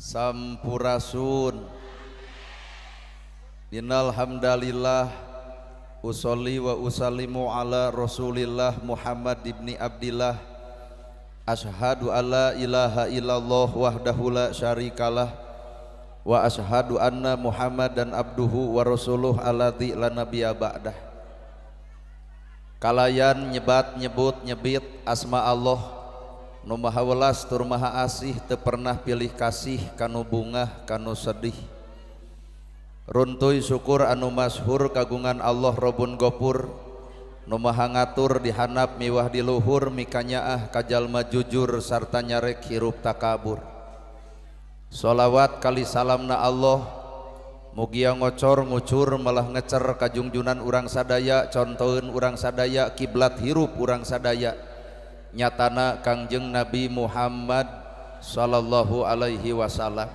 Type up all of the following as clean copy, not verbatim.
Sampurasun. Innal hamdalillah usolli wa usallimu ala Rasulillah Muhammad ibni Abdillah. Ashhadu alla ilaha illallah wahdahu la syarikalah wa ashhadu anna Muhammadan abduhu wa rasuluh alladzi la nabiyya ba'dah. Kalayan nyebat nyebut nyebit asma Allah nu maha welas tur maha asih, teu pernah pilih kasih kanu bungah kanu sedih. Runtuy syukur anu masyhur kagungan Allah Robun Gopur nu maha ngatur dihanap miwah di luhur, mikanyaah ka jalma jujur sarta nyarek hirup takabur. Sholawat kali salamna Allah mugia ngocor ngucur malah ngecer kajungjunan urang sadaya, contoheun urang sadaya, kiblat hirup urang sadaya, nyatana Kangjeng Nabi Muhammad sallallahu alaihi wasallam.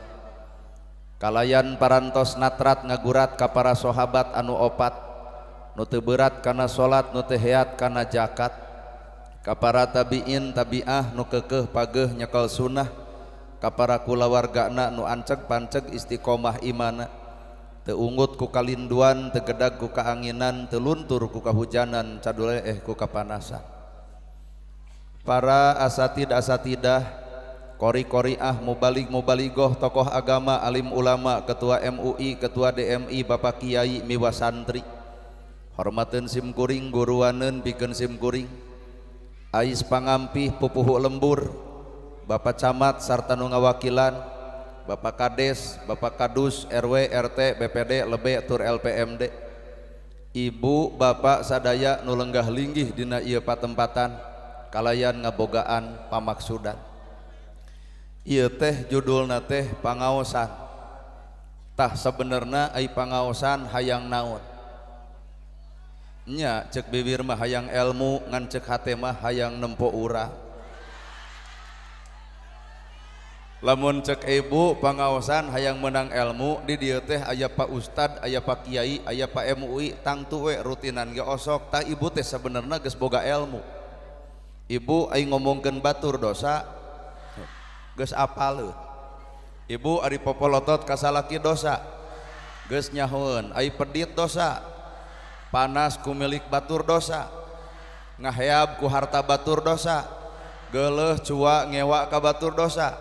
Kalayan parantos natrat ngagurat ka para sahabat anu opat nu teu berat kana salat, nu teu heat kana zakat, ka para tabiin tabiah nu keukeuh pageuh nyekel sunnah, ka para kulawargana nu anceg panceg istiqomah imana, teu ungut ku kalinduan, teu gedag ku kaanginan, teu luntur ku kahujanan, caduleeh ku kapanasan. Para asatid asatidah, kori-koriah, mubalig mubaligoh, tokoh agama, alim ulama, ketua MUI, ketua DMI, bapak kiai miwa santri, hormateun sim kuring, guruaneun pikeun sim kuring, ais pangampih pupuhu lembur, bapak camat sarta nu ngawakilan, bapak kades, bapak kadus, RW, RT, BPD, lebe tur LPMD, ibu bapak sadaya nu lenggah linggih dina ieu patempatan kalayan ngabogaan pamaksudan. Ieu teh judulna teh pangaosan. Tah sabenerna ai pangaosan hayang naon? Nya cek bibir mah hayang ilmu, ngan cek hate mah hayang nempo urang. Lamun cek ibu pangaosan hayang menang ilmu, di dieu teh aya Pak Ustad, aya Pak Kiai, aya Pak MUI, tangtu we rutinan ge osok. Tah ibu teh sabenerna geus boga ilmu. Ibu ai ngomongkeun batur dosa geus apaleun. Ibu ari popolotot ka salaki dosa geus nyahoeun, ai pedit dosa, panas ku milik batur dosa, ngaheab ku harta batur dosa, geuleuh cua ngewa ka batur dosa.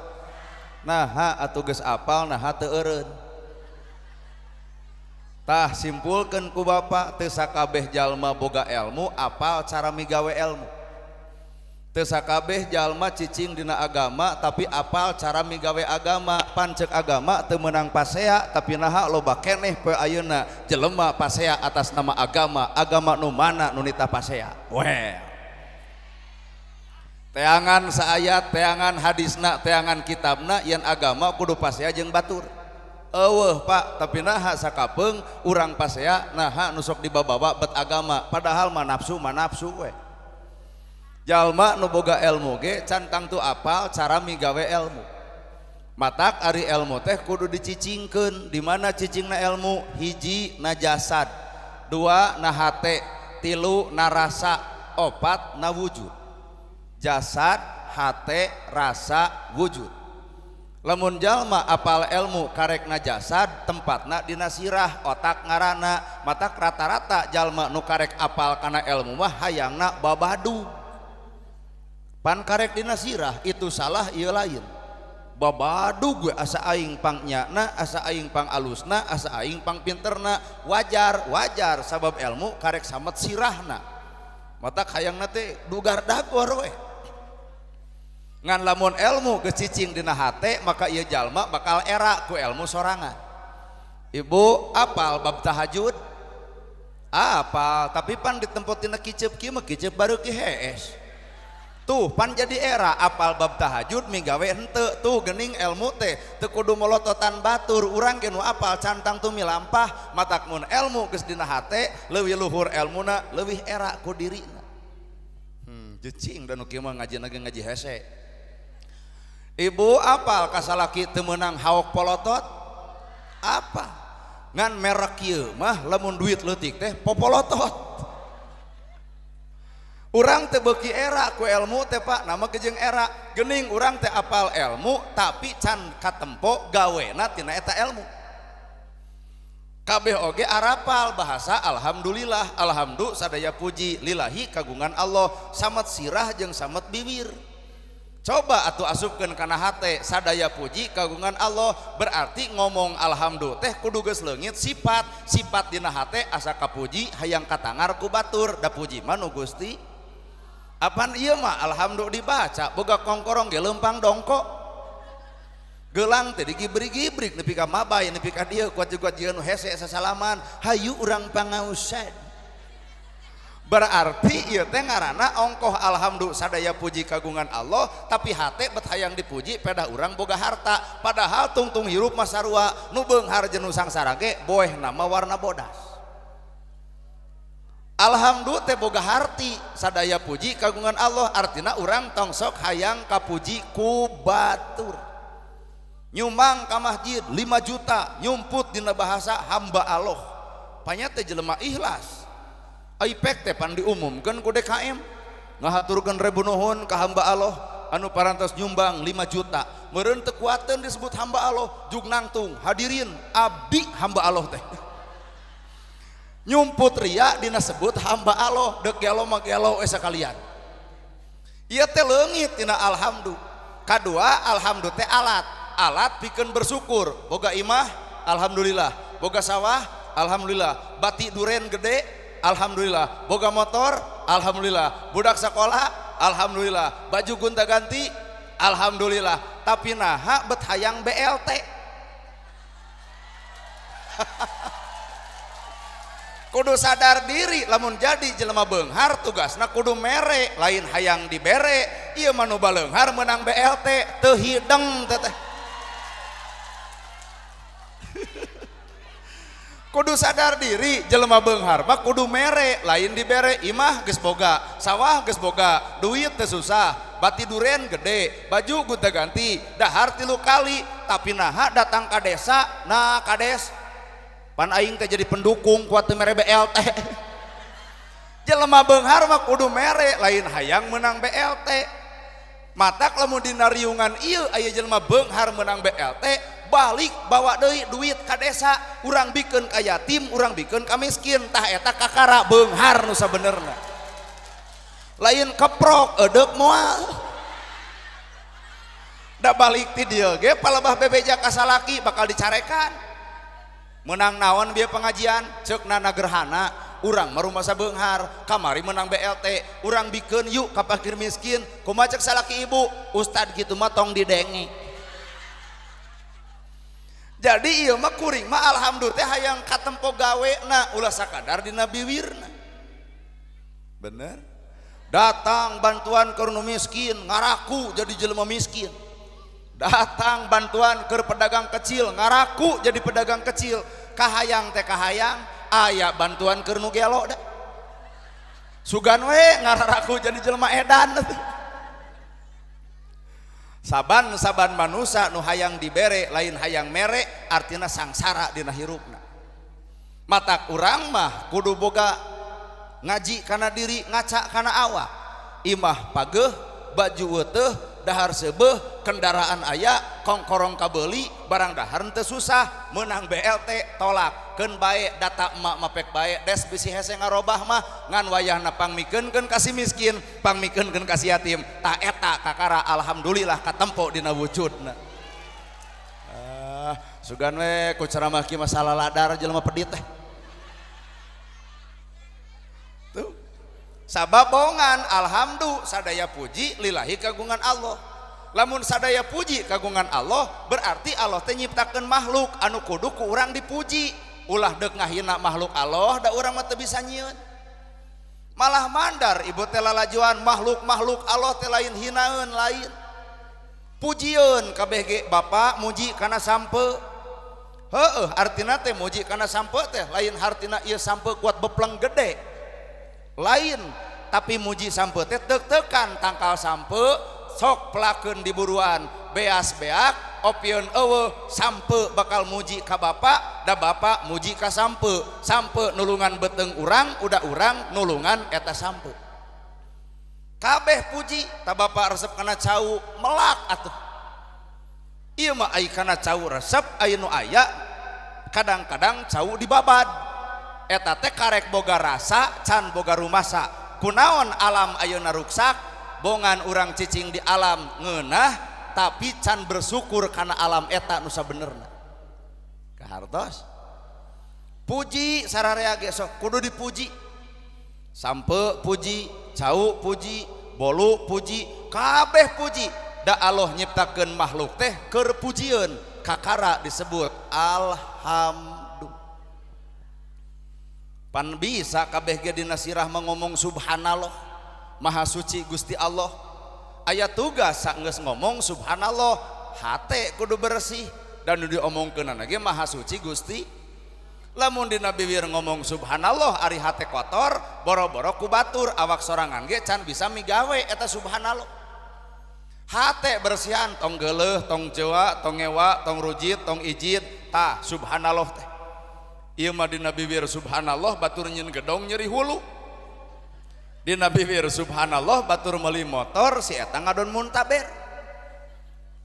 Naha atuh geus apal naha teu eureun. Tah simpulkeun ku bapak, teu sakabeh jalma boga ilmu apal cara migawe ilmu. Teu sakabeh jalma cicing dina agama tapi apal cara migawe agama. Pancek agama teu meunang pasea tapi naha loba keneh poe ayeuna jelema pasea atas nama agama. Agama nu mana nu nita pasea? Well, teangan saayat, teangan hadisna, teangan kitabna yen agama kudu pasea jeung batur. Eueuh Pak, tapi naha sakapeung urang pasea, naha nu sok dibabawa bet agama, padahal mah nafsu we. Jalma nu boga ilmu ge can tangtu apal cara migawe ilmu. Matak ari ilmu teh kudu dicicingkeun. Di mana cicingna ilmu? Hiji na jasad, dua na hate, tilu na rasa, opat na wujud. Jasad, hate, rasa, wujud. Lamun jalma apal ilmu karek na jasad, tempatna dina sirah, otak ngarana. Matak rata-rata jalma nu karek apal kana ilmu mah hayangna babadu. Pan karek dina sirah itu salah ieu lain. Babadu gue asa aing pang nyana, asa aing pang alusna, asa aing pang pinterna. Wajar, wajar sabab ilmu karek samet sirahna. Matak hayangna teh dugar dagor we. Ngan lamun ilmu geus cicing dina hate maka ieu jalma bakal era ku ilmu sorangan. Ibu apal bab tahajud? Apal, tapi pan ditempo tina kiceup kieu mah kiceup baru ki hees. Tuh pan jadi era apal bab tahajud migawe henteu. Tuh geuning ilmu teh teu kudu molototan batur, urang ge nu apal cantang tu milampah. Matak mun ilmu geus dina hate leuwih luhur elmuna, leuwih era ku dirina. Jecing dan nu kieu mah ngajina ge ngaji hese. Ibu apal ka salaki teu meunang haok polotot? Apa? Ngan merek kieu mah lamun duit leutik teh popolotot. Urang teh beuki era ku ilmu teh Pak, nama kejeng era. Gening urang teh apal ilmu tapi can katempo gawena tina eta ilmu. Kabeh oge arapal bahasa alhamdulillah, alhamdu sadaya puji lillahi kagungan Allah, samet sirah jeung samet biwir. Coba atuh asupkeun kana hate sadaya puji kagungan Allah, berarti ngomong alhamdu teh kudu geus leungit sifat, sifat dina hate asa kapuji hayang katangar ku batur, da puji mah nu Gusti. Apan ieu mah alhamdu dibaca boga kongkorong ge leumpang dongkok. Gelang teh digibrik-gibrik nepi ka mabay nepi ka dieu kuat-kuat jeung nu hese sasalaman hayu urang pangausan. Berarti ieu teh ngaranna ongkoh alhamdu sadaya puji kagungan Allah tapi hate bet hayang dipuji pedah urang boga harta, padahal tungtung hirup mah sarua nu beunghar jeung nu sangsara ge boeh nama warna bodas. Alhamdu teh boga harti sadaya puji kagungan Allah artina urang tong sok hayang kapuji ku batur. Nyumbang ka masjid 5 juta nyumput dina bahasa hamba Allah panya teh jelema ikhlas. Aipek teh pan diumumkeun ku DKM ngahaturkeun rebu nuhun ka hamba Allah anu parantos nyumbang 5 juta meureun teu kuateun disebut hamba Allah jug nangtung hadirin abdi hamba Allah teh nyumput ria dina sebut hamba Allah deuk gelo mah gelo we sakalian. Ieu teh leungit dina alhamdu. Kadua alhamdu teh alat, alat pikeun bersyukur. Boga imah alhamdulillah, boga sawah alhamdulillah, bati duren gede alhamdulillah, boga motor alhamdulillah, budak sekolah alhamdulillah, baju gonta-ganti alhamdulillah, tapi naha bet hayang BLT. Kudu sadar diri lamun jadi jelema beunghar tugasna kudu mere lain hayang dibere. Ieu mah nu baleunghar meunang BLT teu hideng teteh. Kudu sadar diri jelema beunghar mah kudu mere lain dibere. Imah geus boga, sawah geus boga, duit teu susah, bati duren gede, baju gonta-ganti, dahar 3 kali, tapi naha datang ka desa, nah kades pan aing teh jadi pendukung kuat teu mere BLT. Jelema beunghar mah kudu mere lain hayang menang BLT. Matak lamun dina riungan ieu aya jelema beunghar menang BLT balik bawa deui duit ka desa, urang bikeun ka yatim, urang bikeun ka miskin, tah eta kakara beunghar nu sabenerna. Lain keprok edeuk moal. Da balik ti dieu ge palebah bebeja ka salaki bakal dicarekan. Menang naon bieu pengajian ceuk nana gerhana, urang mah rumasa beunghar, kamari menang BLT, urang bikeun yuk ka fakir miskin. Kumaha ceuk salaki ibu, ustad kitu mah tong didenge. Jadi ieu mah kuring mah alhamdulillah teh hayang katempo gawena ulah sakadar dina biwirna. Bener? Datang bantuan keur nu miskin ngaraku jadi jelema miskin. Datang bantuan ke pedagang kecil ngaraku jadi pedagang kecil. Kahayang teh kahayang aya bantuan keur nu gelo da. Sugan we ngararaku jadi jelema edan. Saban-saban manusia nu hayang dibere lain hayang mere artina sangsara dina hirupna. Matak urang mah kudu boga ngaji kana diri, ngaca kana awak. Imah pageuh, baju weteuh, dahar seubeuh, kendaraan aya, kongkorong kabeuli, barang dahar teu susah, meunang BLT tolak, keun bae data emak mapek bae, des bisi hese ngarobah mah ngan wayahna pangmikeunkeun ka si miskin, pangmikeunkeun ka si yatim, ta eta kakara alhamdulillah katempo dina wujudna. Ah, sugan we ku ceramah ki masalah ladar jelema pedit teh. Tuh. Sababongan alhamdu sadaya puji lillahi kagungan Allah. Lamun sadaya puji kagungan Allah berarti Allah teh nyiptakeun makhluk anu kudu ku urang dipuji. Ulah deuk ngahina makhluk Allah da urang mah teu bisa nyieun. Malah mandar ibu teh lalajuan makhluk-makhluk Allah teh lain hinaeun lain. Pujieun kabeh ge bapak muji kana sampe. Heueuh artina teh muji kana sampe teh lain hartina ieu sampe kuat bepleng gede. Lain tapi muji sampe teh teuk-teukan tangkal sampe sok pelakeun di buruan beas beak opieun eueuh sampe bakal muji ka bapak da bapak muji ka sampe, sampe nulungan beuteung urang udah urang nulungan eta sampe. Kabeh puji ta bapak resep kana cau melak atuh. Ieu mah ai kana cau resep aya nu aya kadang-kadang cau dibabad. Eta teh karek boga rasa can boga rumasa. Kunaon alam ayeuna ruksak, bongan urang cicing di alam ngeunah tapi can bersyukur kana alam eta nu sabenerna. Kahartos? Puji sararea ge sok kudu dipuji. Sampe puji, cau puji, bolu puji, kabeh puji. Da Allah nyiptakeun makhluk teh keur pujieun, kakara disebut alhamdu. Pan bisa kabeh ge dina sirah mah ngomong subhanallah, maha suci Gusti Allah. Aya tugas saenggeus ngomong subhanallah, hate kudu bersih dan nu diomongkeunana ge maha suci Gusti. Lamun dina bibir ngomong subhanallah ari hate kotor, boro-boro ku batur awak sorangan ge can bisa migawe eta subhanallah. Hate bersihan tong geuleuh, tong jewa, tong ngewa, tong rujit, tong ijid, tah subhanallah teh. Ieu mah dina bibir subhanallah batur nyeun gedong nyeri hulu. Dina bibir subhanallah batur meuli motor si eta ngadon muntaber.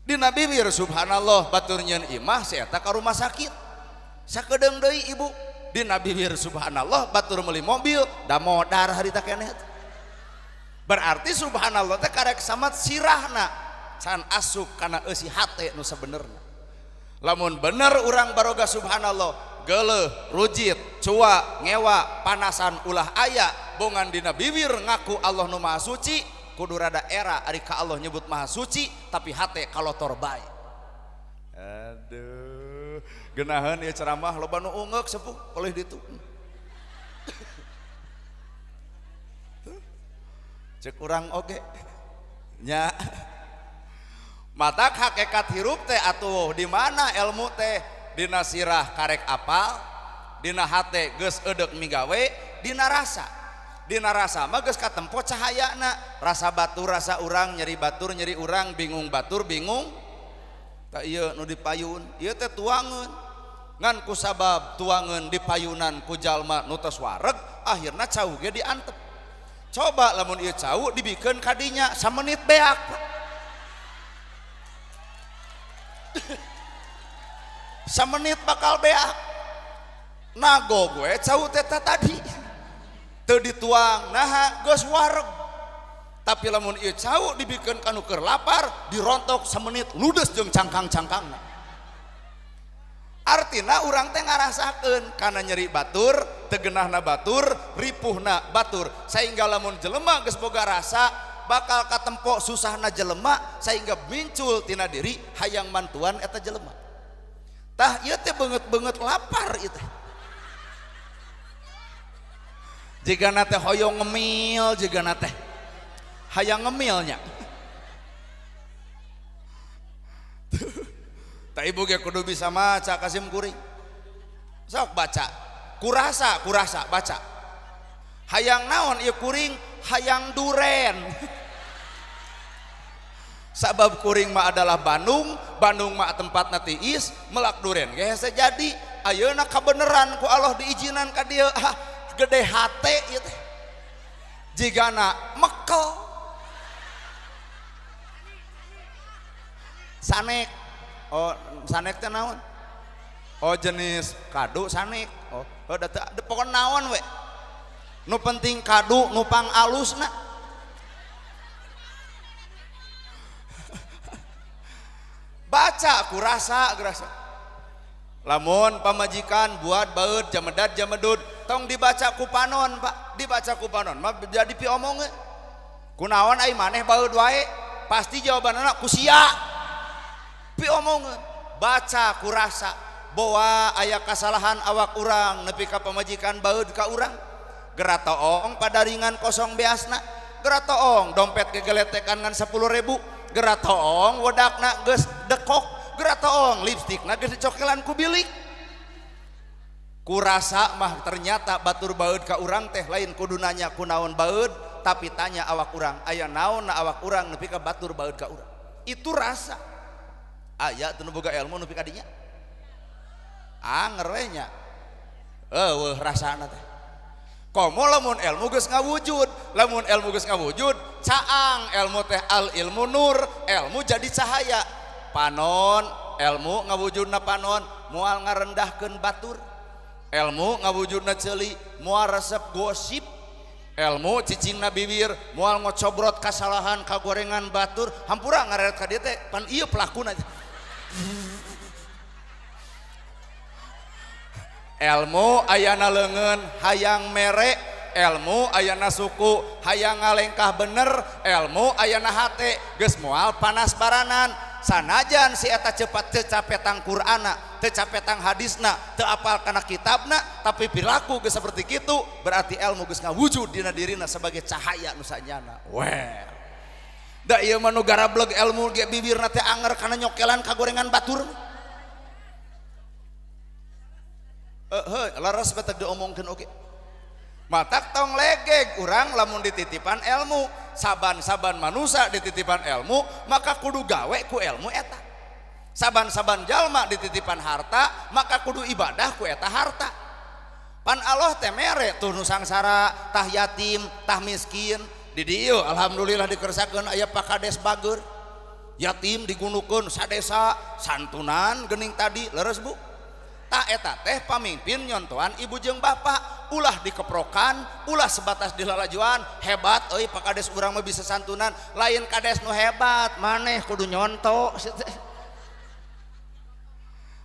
Dina bibir subhanallah batur nyeun imah si eta ka rumah sakit. Sakedeung deui ibu dina bibir subhanallah batur meuli mobil da modar harita keneh. Berarti subhanallah teh karek samat sirahna can asup kana eusi hate nu sabenerna. Lamun bener urang baroga subhanallah geuleuh, rujit, cua, ngewa, panasan ulah aya, bongan dina bibir ngaku Allah nu maha suci, kudu rada era ari ka Allah nyebut maha suci tapi hate kalotor bae. Aduh, genahan ieu ceramah loba nu ungeuk sepuh oleh ditu. Cek urang oge nya. Matak hakikat hirup teh atuh di mana ilmu teh dina sirah karek apal, dina hate geus eudek migawe, dina rasa. Dina rasa mah geus katempo cahayana, rasa batur rasa urang, nyeri batur nyeri urang, bingung batur bingung. Tak ieu nu dipayun, ieu teh tuangeun. Ngan ku sabab tuangeun dipayunan ku jalma nu tos wareg, akhirna cau ge diantep. Coba lamun ieu cau dibikeun ka dinya samenit beak. Samenit bakal beak. Nago gue cau teh tadi. Teu dituang naha geus wareg. Tapi lamun ieu cau dibikeun ka nu keur lapar, dirontok samenit ludes jeung cangkang-cangkangna. Artina urang teh ngarasakeun kana nyeri batur, tegenahna batur, ripuhna batur. Sehingga lamun jelema geus boga rasa bakal katempo susahna jelema sehingga mincul tina diri hayang mantuan eta jelema. Tah ieu teh beungeut-beungeut lapar ieu teh. Jigana teh hoyong ngemil, jigana teh hayang ngemilnya. Tak ibu ge kudu bisa maca kasim kuring. Sok baca. Kurasa, kurasa baca. Hayang naon ieu kuring? Hayang duren. Sabab kuring mah adalah Bandung, Bandung mah tempatna tiis, melak duren ge hese jadi. Ayeuna kabeneran ku Allah diizinan ka dieu. Ah, gede hate ieu teh. Jigana mekel. Sanek. Oh, sanek teh naon? Oh, jenis kadu sanek. Oh, oh da teu pokon naon we. Nu penting kadu nu pang alusna. Baca kurasa gerasa. Lamun pamajikan buat baeud jamedad jamedud tong dibaca ku panon, Pak. Dibaca ku panon mah jadi piomongeun. Kunaon ai maneh baeud wae? Pasti jawabanana ku sia. Piomongeun. Baca kurasa boa aya kasalahan awak urang nepi ka pamajikan baeud ka urang. Geratoong padaringan kosong beasna, geratoong dompet gegeletekan ngan 10.000, geratoong wedakna geus dekok, geratoong lipstikna geus dicokelan ku bilik. Kurasa mah ternyata batur baeud ka urang teh lain kudu nanya kunaon baeud, tapi tanya awak urang aya naon na awak urang nepi ka batur baeud ka urang. Itu rasa. Aya teu nu boga ilmu nepi ka dinya. Anger we nya. Eueuh rasana teh. Komo lamun ilmu geus ngawujud, lamun ilmu geus ngawujud, caang ilmu teh al ilmu nur, ilmu jadi cahaya. Panon ilmu ngawujudna panon moal ngarendahkeun batur. Ilmu ngawujudna ceuli moal resep gosip. Ilmu cicingna bibir moal ngocobrot kasalahan kagorengan batur. Hampura ngareret ka dieu teh pan ieu pelakuna. Ilmu ayana leungeun hayang mere, ilmu ayana suku hayang ngalengkah bener, ilmu ayana hate geus moal panas baranan. Sanajan si eta cepat teu capetang Qur'ana, teu capetang hadisna, teu apal kana kitabna, tapi perilaku geus seperti kitu, berarti ilmu geus ngawujud dina dirina sebagai cahaya nu sanyana. Well. Da ieu mah nu garableg ilmu ge bibirna teh anger kana nyokelan kagorengan batur. Laras batak diomongkeun oge. Matak tong legeg urang lamun dititipan ilmu, saban-saban manusia dititipan ilmu, maka kudu gawe ku ilmu eta. Saban-saban jalma dititipan harta, maka kudu ibadah ku eta harta. Pan Allah teh mere tuh nu sangsara, tah yatim, tah miskin. Di dieu alhamdulillah dikersakeun aya Pak Kades bager. Yatim digunukeun sadesa, santunan geuning tadi, leres Bu. Tak eta teh pamimpin nyontoan ibu jeung bapak, ulah dikeprokan, ulah sebatas dilalajuan. Hebat euy Pak Kades urang mah bisa santunan, lain kades nu hebat, maneh kudu nyonto.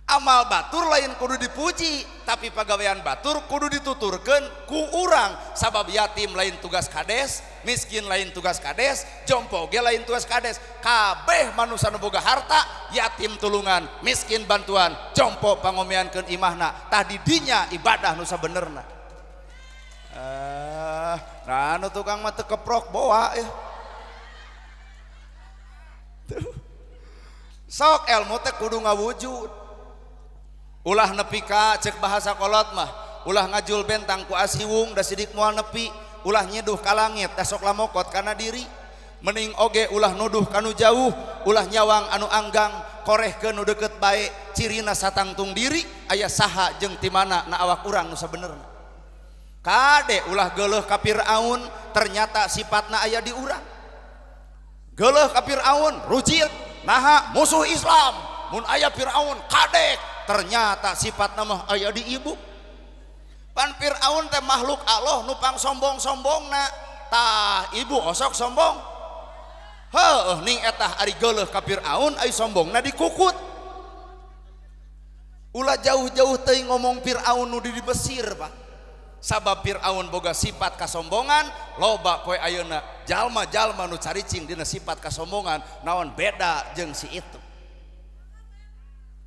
Amal batur lain kudu dipuji, tapi pagawean batur kudu dituturkeun ku urang. Sabab yatim lain tugas kades, miskin lain tugas kades, jompo ge lain tugas kades. Kabeh manusia nu boga harta, yatim tulungan, miskin bantuan, jompo pangomeankeun imahna. Tah di dinya ibadah nu sabenerna. Nah nu tukang mah teu keprok boa ya. Sok ilmu teh kudu ngawujud. Ulah nepi ka cek bahasa kolot mah, ulah ngajul bentang ku asiwung da sidik moal nepi, ulah nyiduh ka langit da sok lamokot kana diri. Mending oge ulah nuduh kanu jauh, ulah nyawang anu anggang, korehkeun nu deukeut bae, cirina satangtung diri aya saha jeung ti mana na awak urang nu sabenerna. Kade ulah geuleuh ka Firaun, ternyata sifatna aya di urang. Geuleuh ka Firaun, rujit, naha musuh Islam, mun aya Firaun kadek, ternyata sifat nama aya di ibu. Pan Firaun teh makhluk Allah nu pang sombong-sombongna, tah ibu osok sombong. Heuh ning eta ari geuleuh ka Firaun ai sombongna dikukut. Ulah jauh-jauh teuing ngomong Firaun nu di Mesir, Pak. Sabab Firaun boga sifat kasombongan, loba poe ayeuna jalma-jalma nu caricing dina sifat kasombongan, naon beda jeung si itu.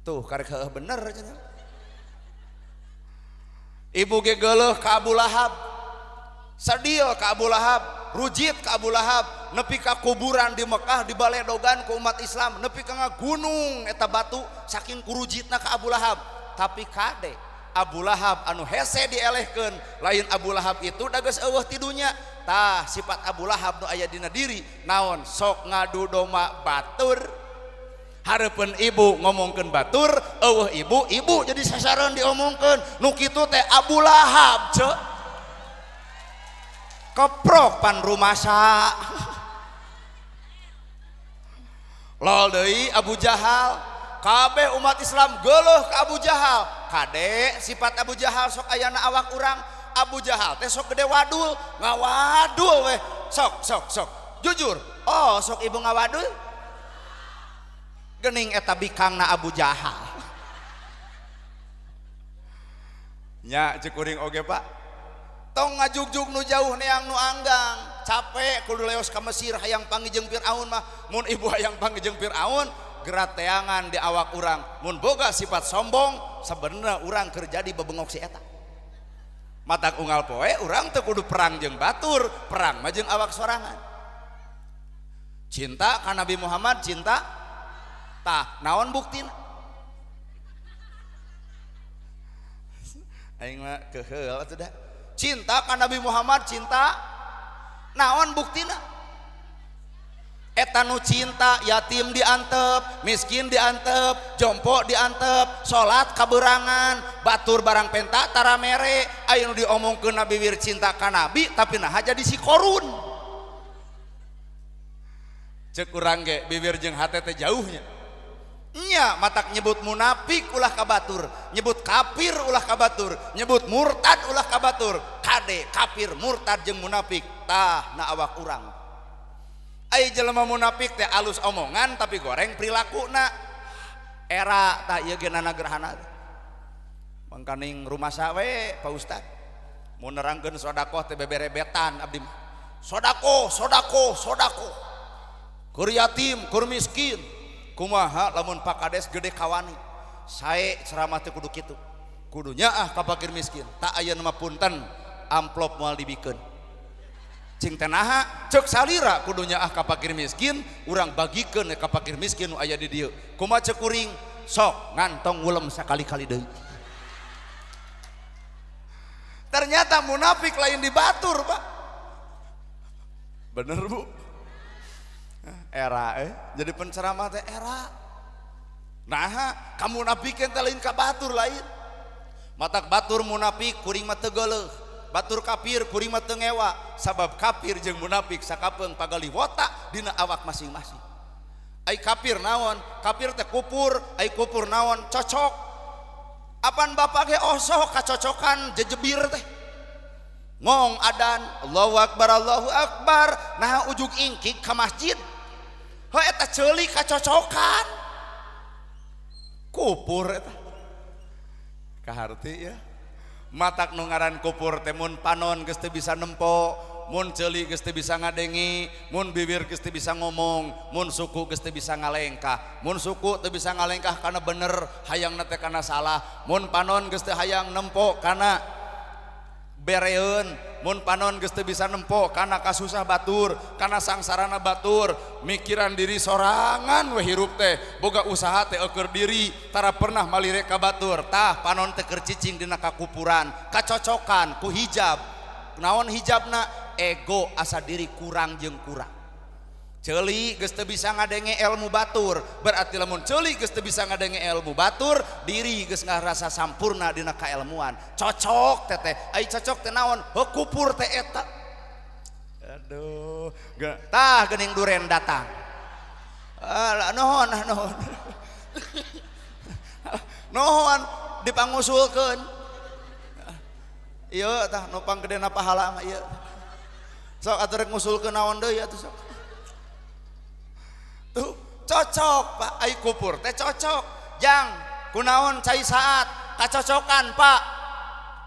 Tuh karek heuh bener cenah. Ibu ge geuleuh ka Abu Lahab, sedil ka Abu Lahab, rujit ka Abu Lahab, nepi ka kuburan di Mekah dibaledogan ku umat Islam, nepi ka ngagunung eta batu saking kurujitna ka Abu Lahab. Tapi kade Abu Lahab anu hese dielehkeun, lain Abu Lahab itu da geus eueuh ti dunya. Tah sifat Abu Lahab nu aya dina diri naon, sok ngadu domba batur. Hareupeun ibu ngomongkeun batur, eueuh ibu, ibu jadi sasaran diomongkeun. Nu kitu teh Abu Lahab ce. Keprok pan rumasa. Lol deui Abu Jahal. Kabeh umat Islam geuleuh ka Abu Jahal. Kade sifat Abu Jahal sok ayana awak urang. Abu Jahal teh sok gede wadul, ngawadul weh. Sok sok sok. Jujur, oh sok ibu ngawadul. Gening eta bikangna Abu Jahal. Nya cek kuring oge Pak. Tong ngajugjug nu jauh neang nu anggang. Capek kudu leos ka Mesir hayang panggih jeung Firaun mah. Mun ibu hayang panggih jeung Firaun, gerat teangan di awak urang. Mun boga sifat sombong, sebenarnya urang keur jadi bebengok si eta. Matak unggal poe urang teu kudu perang jeung batur, perang mah jeung awak sorangan. Cinta ka Nabi Muhammad, cinta tah naon buktina? Aing mah keheul atuh da. Cinta ka Nabi Muhammad, cinta naon buktina? Eta nu cinta yatim diantep, miskin diantep, jompo diantep, salat kaberangan, batur barang penta tara mere, aya nu diomongkeun na bibir cinta ka nabi tapi naha jadi si korun. Cek urang ge bibir jeung hate teh jauhnya. Nya matak nyebut munafik ulah ka batur, nyebut kafir ulah ka batur, nyebut murtad ulah ka batur. Kade kafir, murtad jeung munafik tah na awak urang. Ai jelema munafik teh alus omongan tapi goreng perilakuna. Era tah ieu ge nana gerhana. Mangkaning rumasa we Pak Ustad. Mun nerangkeun sedekah teh beberebetan abdi mah. Sedekah, sedekah, sedekah. Keur yatim, keur miskin. Kumaha lamun Pak Kades gede kawani. Sae ceramah teh kudu kitu. Kudu nyaah ka fakir miskin. Tak ayeuna mah punten amplop moal dibikeun. Cing teh naha ceuk salira kudu nyaah ka fakir miskin, urang bagikeun ka fakir miskin nu aya di dieu. Kumaha ceuk kuring? Sok ngantong wulem sakali-kali deui. Ternyata munafik lain di batur, Pak. Bener, Bu? Era jadi penceramah teh era. Naha kamu munafikeun teh lain ka batur lain. Matak batur munafik kuring mah teu geuleuh. Batur kafir kuring mah teu ngewa, sabab kafir jeung munafik sakapeung pagali wota dina awak masing-masing. Ai kafir naon? Kafir teh kupur, ai kupur naon? Cocok. Apan bapak ge osok kacocokan jejebir teh. Ngong adan Allahu akbar Allahu akbar, nah ujug ingkik ka masjid. Heuh eta ceuli kacocokan. Kupur eta. Kaharti ya. Matak nu ngaran kupur teh mun panon geus teu bisa nempo, mun ceuli geus teu bisa ngadengi, mun bibir geus teu bisa ngomong, mun suku geus teu bisa ngalengkah, mun suku teu bisa ngalengkah kana bener, hayangna teh kana salah, mun panon geus teu hayang nempo kana bereun, mun panon geus teu bisa nempo kana kasusah batur, kana sangsarana batur, mikiran diri sorangan we hirup teh, boga usaha teh eueur diri, tara pernah malire ka batur. Tah panon teh keur cicing dina kakupuran, kacocokan ku hijab. Naon hijabna? Ego asa diri kurang jeung kurang. Ceuli geus teu bisa ngadenge ilmu batur, berarti lamun ceuli geus teu bisa ngadenge ilmu batur, diri geus ngarasa sampurna dina kailmuan. Cocok teteh, ai cocok teh naon? Heuh kupur teh eta. Aduh, tah geuning duren datang. Alah nuhun, nuhun. Nuhun dipangusulkeun. Ieu tah nu panggedena pahala mah ieu. Sok atuh rek ngusulkeun naon deui atuh sok. Tuh cocok Pak, ai kupur teh cocok. Jang kunaon cai saat kacocokan Pak.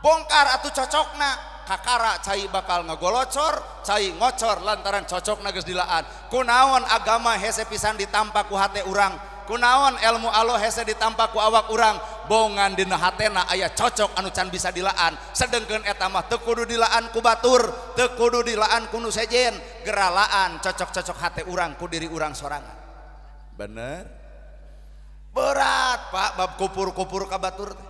Bongkar atuh cocokna, kakara cai bakal ngagolocor, cai ngocor lantaran cocokna geus dilaan. Kunaon agama hese pisan ditampa ku hate urang, kunaon ilmu Allah hese ditampa ku awak urang, bongan dina hatena aya cocok anu can bisa dilaan. Sedengkeun eta mah teu kudu dilaan ku batur, teu kudu dilaan ku nu sejen, geralaan cocok-cocok hate urang ku diri urang sorangan. Bener? Berat Pak bab kupur-kupur ka batur teh.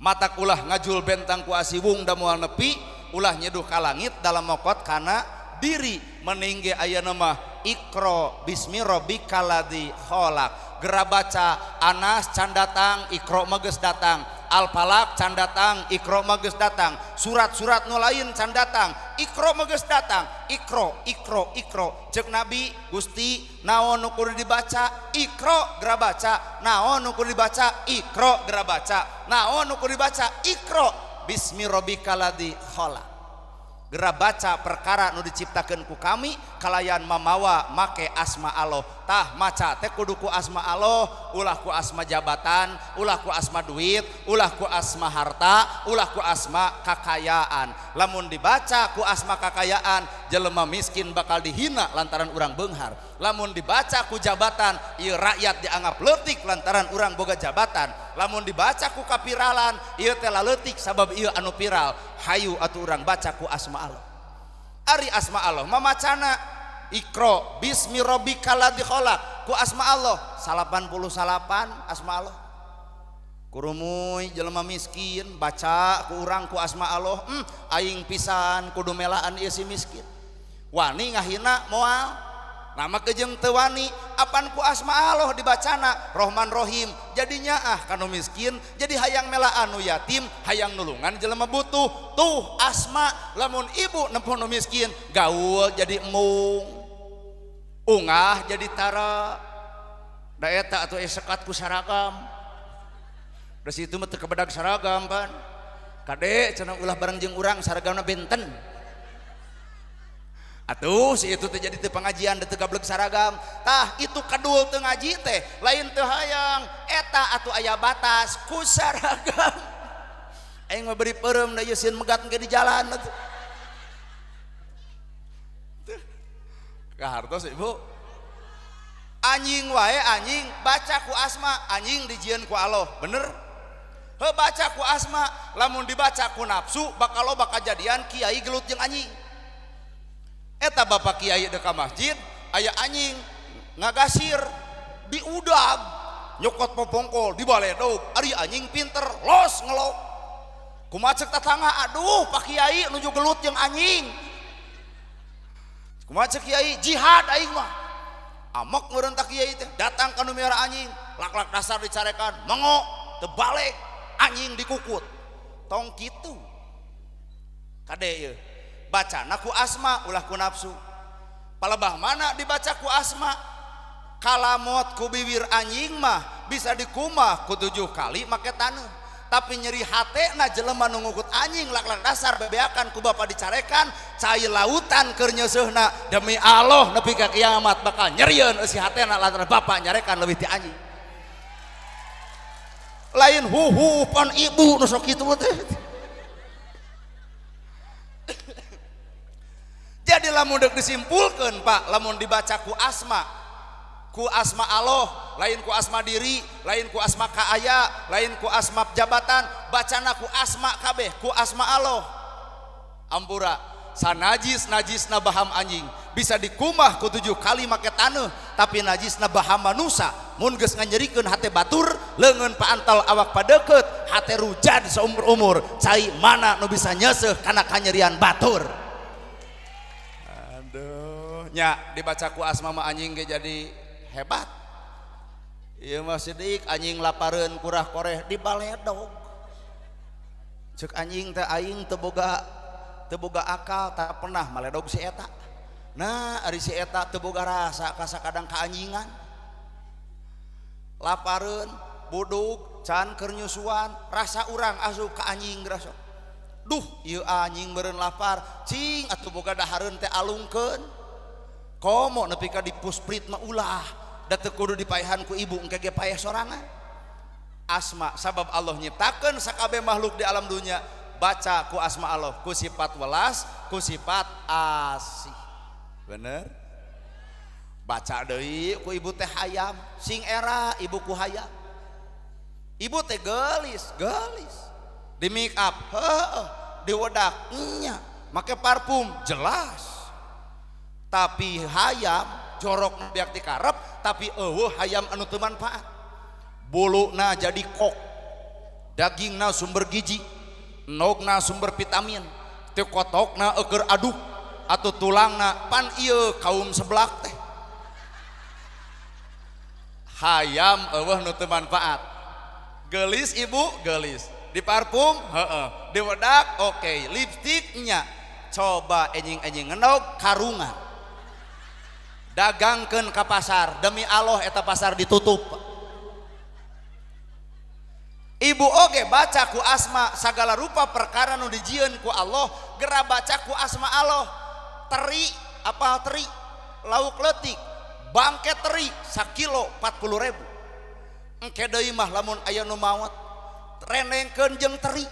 Matak ulah ngajul bentang ku asiwung da moal nepi, ulah nyeduh ka langit dalam mokot kana diri. Mending ge ayeuna mah Iqra bismi rabbikal ladzi khalaq. Gera baca Anas can datang, Iqra mah geus datang. Al-Falaq can datang, Iqra mah geus datang. Surat-surat nu lain can datang, Iqra mah geus datang. Iqra, Iqra, Iqra. Ceuk Nabi, Gusti, naon nu kudu dibaca? Iqra, gera baca. Naon nu kudu dibaca? Iqra, gera baca. Naon nu kudu dibaca? Iqra bismi rabbikal ladzi khalaq. Gera baca perkara nu diciptakeun ku kami kalayan mamawa make asma Allah. Tah maca teh kudu ku asma Allah, ulah ku asma jabatan, ulah ku asma duit, ulah ku asma harta, ulah ku asma kakayaan. Lamun dibaca ku asma kakayaan, jelema miskin bakal dihina lantaran urang beunghar. Lamun dibaca ku jabatan, ieu rakyat dianggap leutik lantaran urang boga jabatan. Lamun dibaca ku kapiralan, ieu teh laleutik sabab ieu anu viral. Hayu atuh urang baca ku asma Allah. Ari asma Allah mamacana Iqra bismi rabbikal ladzi khalaq ku asma Allah 89 asma Allah. Kurumuy jelema miskin baca ku urang ku asma Allah, aing pisan kudu melaan ieu si miskin. Wani ngahina moal. Nama kejeng teu wani apan ku asma Allah dibacana Rohman Rohim jadinya ah kanu miskin jadi hayang mela anu yatim hayang nulungan jelema butuh tuh asma. Lamun ibu nempo nu miskin gaul jadi embung ungah jadi tara da eta atuh sekat ku saragam da situ mah teu kabedag saragam pan kade cenah ulah bareng jeung urang saragamna benten. Atuh si itu teh jadi teu pengajian teu gableg saragam. Tah itu kadul teu ngaji teh lain teu hayang eta atuh aya batas ku saragam. Aing mah beri peureum da ieu sieun megat engke di jalan atuh. Kahartos ibu. Anjing wae anjing baca ku asma anjing dijieun ku Allah bener. Heuh baca ku asma lamun dibaca ku nafsu bakal loba kajadian kiai gelut jeung anjing. Eta bapak kiai deka masjid aya anjing ngagasir diudag nyokot popongkol dibaledog ari anjing pinter los ngelok kumaha cek tatangga aduh pak kiai nuju gelut jeung anjing kumaha cek kiai jihad aing mah amok meureun ta kiai teh datang ka nu miara anjing lak-lak dasar dicarekan mengo teu balik anjing dikukut tong kitu kade ieu bacana ku asma ulah ku nafsu. Palebah mana dibaca ku asma kalamot ku bibir anjing mah bisa dikumah ku 7 kali make taneuh tapi nyeri hatena jelema nu ngukut anjing lak-lak dasar bebeakan ku bapa dicarekan cai lautan keur nyeuseuhna demi Allah nepi ka kiamat bakal nyerieun eusi hatena lantaran bapa nyarekan leuwih ti anjing lain huhu pan ibu nu sok kitu teh. Jadi lamun deuk disimpulkeun Pak lamun dibaca ku asma Allah lain ku asma diri lain ku asma kaaya lain ku asma jabatan bacana ku asma kabeh ku asma Allah ampura sanajis najisna baham anjing bisa dikumah ku 7 kali make taneuh tapi najisna baham manusa mun geus nganyerikeun hate batur leungeun paantal awak padeukeut hate rujad saumur-umur cai mana nu bisa nyeuseuh kana kanyerian batur. Aduh nya dibaca ku asma mah anjing ge jadi hebat. Ieu mah sidik anjing lapareun kurah koreh dibaledog. Ceuk anjing teh aing teu boga akal tak pernah maledog si eta. Nah ari si eta teu boga rasa kasakadang kaanjingan. Lapareun budug can keur nyusuan rasa urang asup ka anjing rasa. Duh ieu anjing meureun lapar cing atuh boga dahareun teh alungkeun. Komo nepi ka dipusprit mah ulah da teu kudu dipaehan ku ibu engke ge paeh sorangan. Asma sabab Allah nyiptakeun sakabeh makhluk di alam dunya baca ku asma Allah ku sifat welas ku sifat asih bener baca deui ku ibu teh hayam sing era ibu ku hayam ibu teh geulis geulis di make up heueuh diwedak nya make parfum jelas tapi hayam jorok biak dikarep tapi eueuh hayam anu teu manfaat buluna jadi kok dagingna sumber gizi endogna sumber vitamin teu kotokna eueur aduk atuh tulangna pan ieu kaum seblak teh hayam eueuh nu teu manfaat geulis ibu geulis di parfum heeh diwedak oke lipstik nya coba enjing-enjing ngendog karungan dagangkeun ka pasar demi Allah eta pasar ditutup. Ibu oge baca ku asma sagala rupa perkara nu dijieun ku Allah gera baca ku asma Allah teri apal teri lauk leutik bangke teri sakilo 40.000 engke deui mah lamun aya nu maot renengkeun jeung teri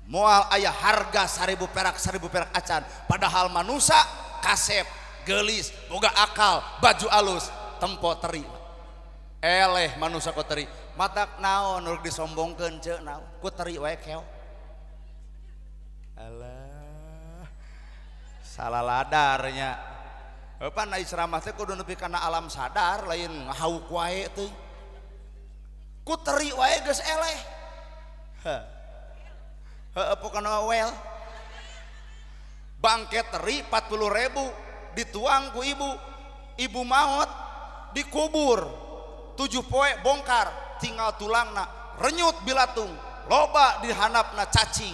moal aya harga 1000 perak 1000 perak acan padahal manusa kasep gelis boga akal baju alus tempo teri eleh manusa ku teri matak naon nu disombongkeun ceuk naon ku teri wae keok alah salah ladarnya pan ai ceramah teh kudu nepi kana alam sadar lain ngahauk wae teh ku teri wae geus eleh heuh pokona wel bangke teri 40.000 Dituang ku ibu, ibu maot, dikubur 7 poe bongkar, tinggal tulangna renyut bilatung, loba dihanapna cacing.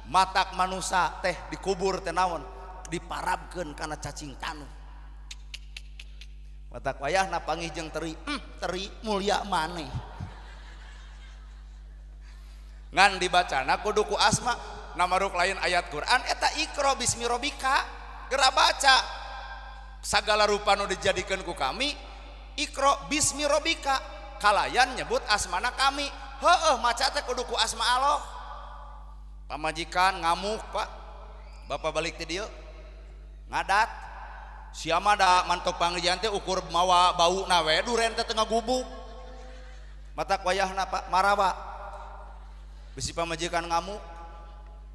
Matak manusa teh dikubur teh naon, diparabkeun kana cacing taneuh. Matak wayahna panggih jeung teri, teri mulia maneh. Ngan dibacana kudu ku asma, namaruk lain ayat Quran eta Iqra bismi rabbika, geura baca sagala rupa nu dijadikeun ku kami Iqra bismi rabbika, kalayan nyebut asmana kami. Heueuh maca teh kudu ku asma Allah. Pamajikan ngamuk Pak, bapak balik ti dieu ngadat sia mah da mantok panggihan teh ukur mawa bauna we duren teh tengah gubuk. Matak wayahna Pak marawa bisi pamajikan ngamuk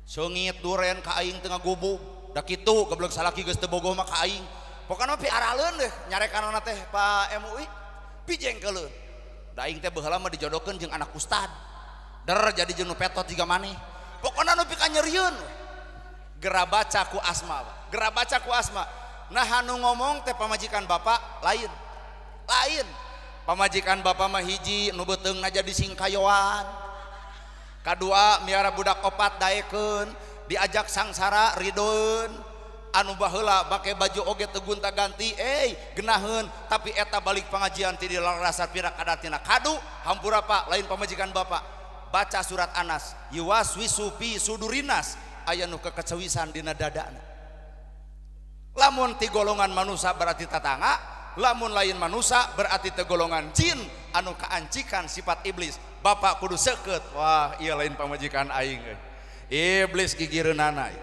seungit duren ka aing tengah gubuk da kitu goblok salaki geus teu bogoh mah ka aing. Pokona mah piaraleun deh nyarekanana teh Pak MUI pijengkeuleun. Da aing teh baheula mah dijodohkeun jeung anak ustad. Der jadi jeung nu petot jiga maneh. Pokona nu pikanyerieun. Gera baca ku asma, Pak. Gera baca ku asma. Nah anu ngomong teh pamajikan bapak lain. Lain. Pamajikan bapak mah hiji nu beuteungna jadi singkayoan. Kadua miara budak opat daekeun, diajak sangsara ridoeun. Anu baheula make baju oge teu gonta-ganti, genaheun, tapi eta balik pengajian ti rasa pira kadatina kadu, hampura Pak, lain pamajikan bapak. Baca surat Anas, yuwaswisu fi sudurinas, aya nu kekecewisan dina dadana. Lamun ti golongan manusia berarti tatangga, lamun lain manusia berarti teu golongan jin anu kaancikan sifat iblis. Bapak kudu seukeut, wah ieu lain pamajikan aing euy. Iblis gigireunana.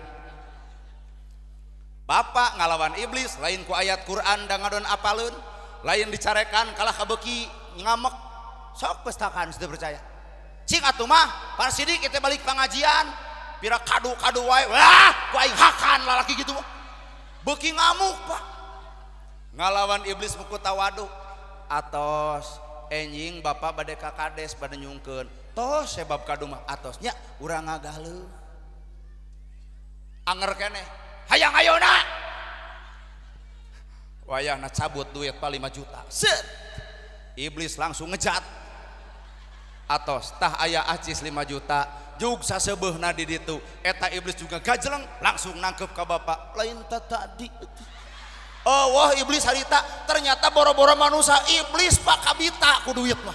Bapak ngalawan iblis lain ku ayat Quran da ngadon apaleun, lain dicarekan kalah kabeuki ngamek. Sok pestakan sudah percaya. Cing atuh mah para sidik kita balik pengajian pira kadu-kadu wae, wah ku aing hakan lalaki gitu mah. Beuki ngamuk Pak. Ngalawan iblis muku tawadu. Atos enjing bapak bade ka kades bade nyungkeun. Tos sebab kadu mah atos nya urang ngagaleuh. Anger keneh hayang ayeuna. Wayahna cabut duit pa 5 juta. Set. Iblis langsung ngejat. Atos tah aya acis 5 juta jug saseubeuhna di ditu. Eta iblis juga gajleng langsung nangkep ka bapak. Lain ta tadi. Oh wah iblis harita ternyata boro-boro manusia iblis pak kabita ku duit mah.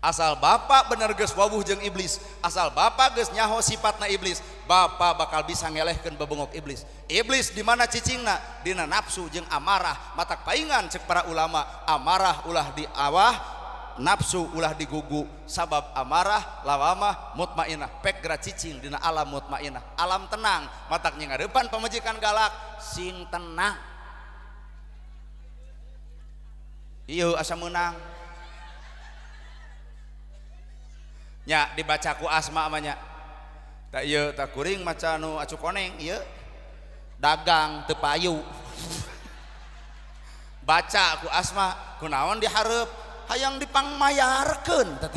Asal bapak bener geus wawuh jeung iblis, asal bapak geus nyaho sifatna iblis, bapak bakal bisa ngelehkeun bebengok iblis. Iblis di mana cicingna? Dina nafsu jeung amarah. Matak paingan cek para ulama, amarah ulah di awah, nafsu ulah digugu, sabab amarah lawamah mutmainah, pek geura cicing dina alam mutmainah, alam tenang. Matak nyingarepan pamajikan galak sing tenang. Ieu asa meunang. Nya dibaca ku asma mah nya. Tak ieu tak kuring maca nu acu koneng ieu dagang teu payu. Baca ku asma kunaon dihareup hayang dipangmayarkeun teh.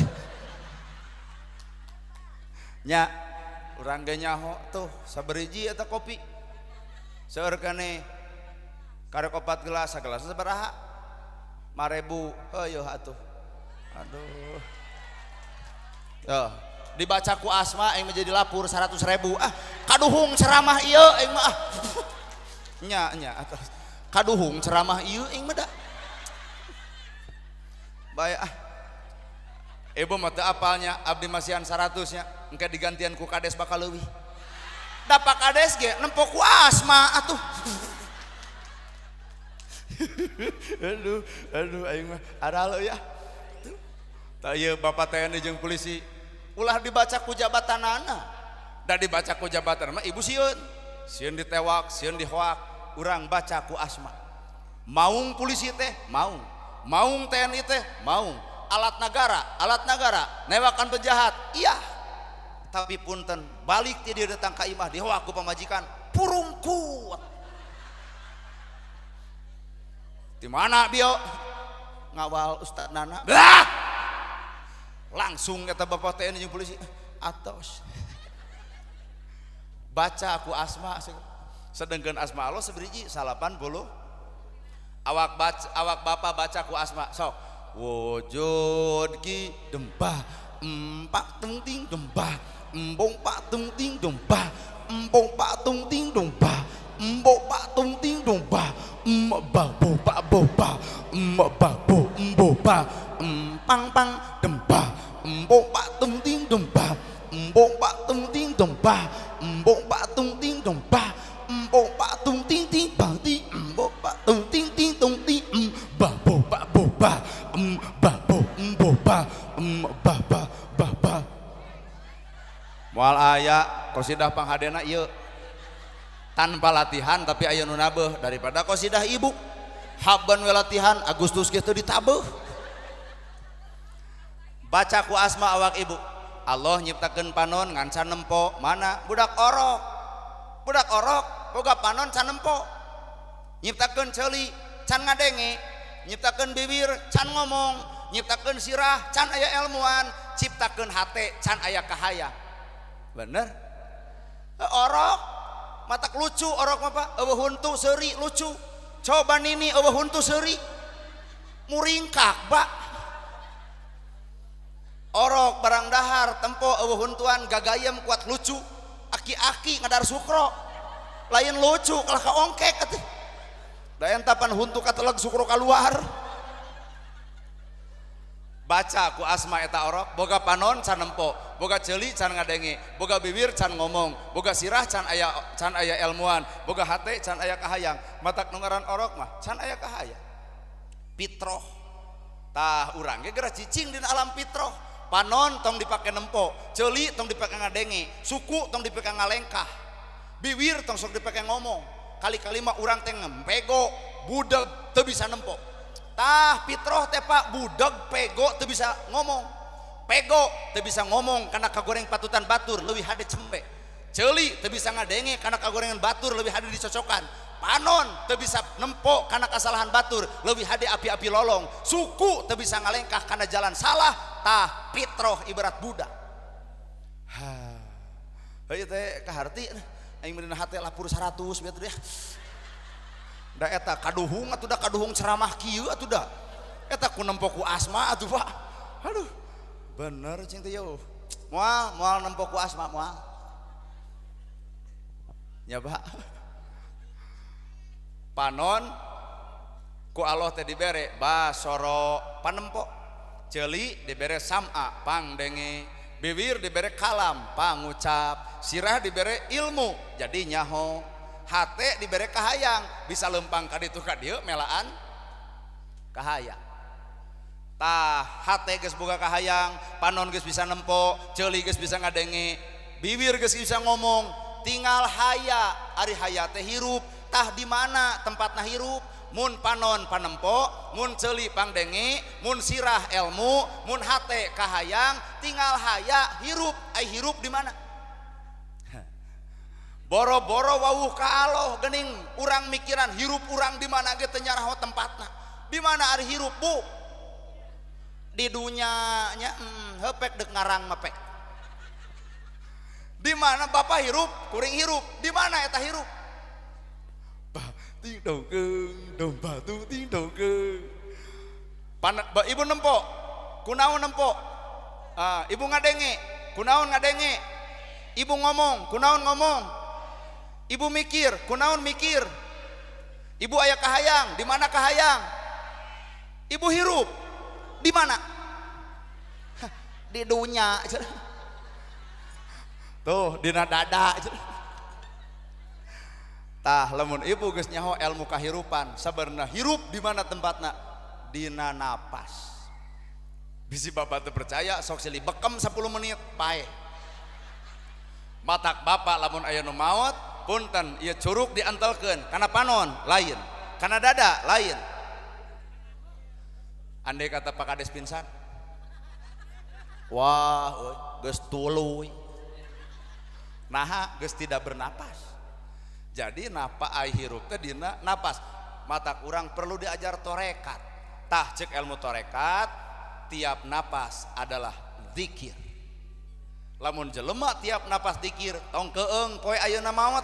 Nya urang ge nyaho tuh saberiji eta kopi. Seueur keneh karek 4 gelas, sagelas sabaraha? 5.000. Heueuh atuh. Aduh. Tuh, dibaca ku asma aing menjadi lapur 100.000. Ah, kaduhung ceramah ieu aing mah. Nya nya atuh. Kaduhung ceramah ieu aing mah da. Bae ah. Ibu mah teu apalnya, abdi masihan 100 nya, engke digantian ku kades bakal leuwih. Da Pak Kades ge nempo ku asma atuh. Aduh, aduh aing mah aralo ya. Tah ieu bapak TNI jeung polisi ulah dibaca ku jabatanana. Da dibaca ku jabatan mah ibu sieun. Sieun ditewak, sieun dihoak, urang baca ku asma. Maung polisi teh, maung. Maung TNI teh, maung. Alat nagara, newakan penjahat, iya. Tapi punten, balik ti dia datang ka imah dihoak ku pamajikan, purungkut. Di mana bio? Ngawal Ustad Nana. Bah! Langsung kata bapak TNI jeung polisi, atos. Baca aku asma Sedangkan asma Allah seberiji 80. Awak baca, awak bapak baca ku asma sok wujud ki dembah empak tung ting dembah embong pak tung ting dembah embong pak tung ting dembah embong pak tung ting dembah mbah bo pak bo ba mbah bo embo ba empang pang dembah embong pak tung ting dembah embong pak tung ting dembah embong pak tung ting dembah embong pak tung ting ting bang ti embong pak tung ting ting tung ti mbah bo pak bo ba mbah bo embo ba mbah ba bah ba. Moal aya qasidah panghadena ieu tanpa latihan tapi aya nu nabeuh daripada qasidah ibu haban we latihan Agustus geus teu ditabeuh. Baca ku asma awak ibu. Allah nyiptakeun panon ngan can nempo mana budak orok. Budak orok boga panon can nempo. Nyiptakeun ceuli can ngadenge, nyiptakeun bibir can ngomong, nyiptakeun sirah can aya ilmuan, ciptakeun hate can aya kahayang. Bener? Orok matak lucu orok mah Pak, eueuh huntu seuri lucu. Coba nini eueuh huntu seuri muringkak Pak. Orok barang dahar tempo eueuh huntuan gagayem kuat lucu. Aki-aki ngadar sukro lain lucu kalah kaongkek atuh. Da enta pan huntu kateleg sukro kaluar. Baca ku asma eta orok boga panon can nempo, boga ceuli can ngadenge, boga bibir can ngomong, boga sirah can aya ilmuan, boga hate can aya kahayang. Matak nu ngaran orok mah can aya kahayang. Fitroh. Tah urang ge geura cicing dina alam fitroh. Panon tong dipake nempo, ceuli tong dipake ngadenge, suku tong dipake ngalengkah, bibir tong sok dipake ngomong. Kali-kali mah urang teh ngempego, budeg teu bisa nempo. Tah fitroh teh Pak, budeg pego teu bisa ngomong. Pego teu bisa ngomong karena kagoreng patutan batur leuwih hade cempe. Ceuli teu bisa ngadenge karena kagorengan batur leuwih hade dicocokan. Panon teu bisa nempo karena kesalahan batur leuwih hade api-api lolong. Suku teu bisa ngalengkah karena jalan salah. Tah fitroh ibarat budak. Ha. Heuh teh kaharti aing meunang hate lapur 100 bieu teh. Da eta kaduhung atuh da kaduhung ceramah kieu atuh da. Eta ku nempo ku asma atuh Pak. Aduh. Bener cing teh yo. Moal moal nempo ku asma moal. Nya Pak. Panon ku Allah teh dibere basoro panempo. Ceuli dibere sam'a pangdenge, bibir dibere kalam pangucap, sirah dibere ilmu jadi nyaho, hate dibere kahayang bisa lempang ka ditu ka dieu melaan kahayang. Tah hate geus boga kahayang, panon geus bisa nempo, ceuli geus bisa ngadenge, bibir geus bisa ngomong, tinggal haya. Ari haya teh hirup. Tah di mana tempatna hirup? Mun panon panempo, mun ceuli pangdenge, mun sirah ilmu, mun hate kahayang, tinggal haya hirup. Ai hirup di mana? Boro-boro wawuh ka Allah geuning urang mikiran hirup urang di mana ge teu nyaraho tempatna. Di mana ari hirup Bu? Di dunya nya hepek deuk ngarang mah pek. Di mana bapak hirup, kuring hirup. Di mana eta hirup? Ba ting dong keung, dong batu ting dong keung. Ibu nempo, kunaon nempo? Ibu ngadenge, kunaon ngadenge? Ibu ngomong, kunaon ngomong? Ibu mikir, kunaon mikir? Ibu aya kahayang, di mana kahayang? Ibu hirup, di mana? Di dunya. Tuh, dina dada. Tah lamun ibu geus nyaho ilmu kahirupan, sabarna hirup di mana tempatna? Dina napas. Bisi bapak teu percaya sok silih bekem 10 menit paeh. Matak bapak lamun aya nu maot, punten ieu curug diantelkeun kana panon lain, kana dada lain. Andai kata Pak Kades pingsan, wah euy geus tuluy. Naha geus tidak bernapas. Jadi napa ai hirup teh dina napas. Mata kurang perlu diajar torekat. Tah cek ilmu torekat, tiap napas adalah zikir. Lamun jelema tiap napas zikir, tong keeng poe ayeuna maot,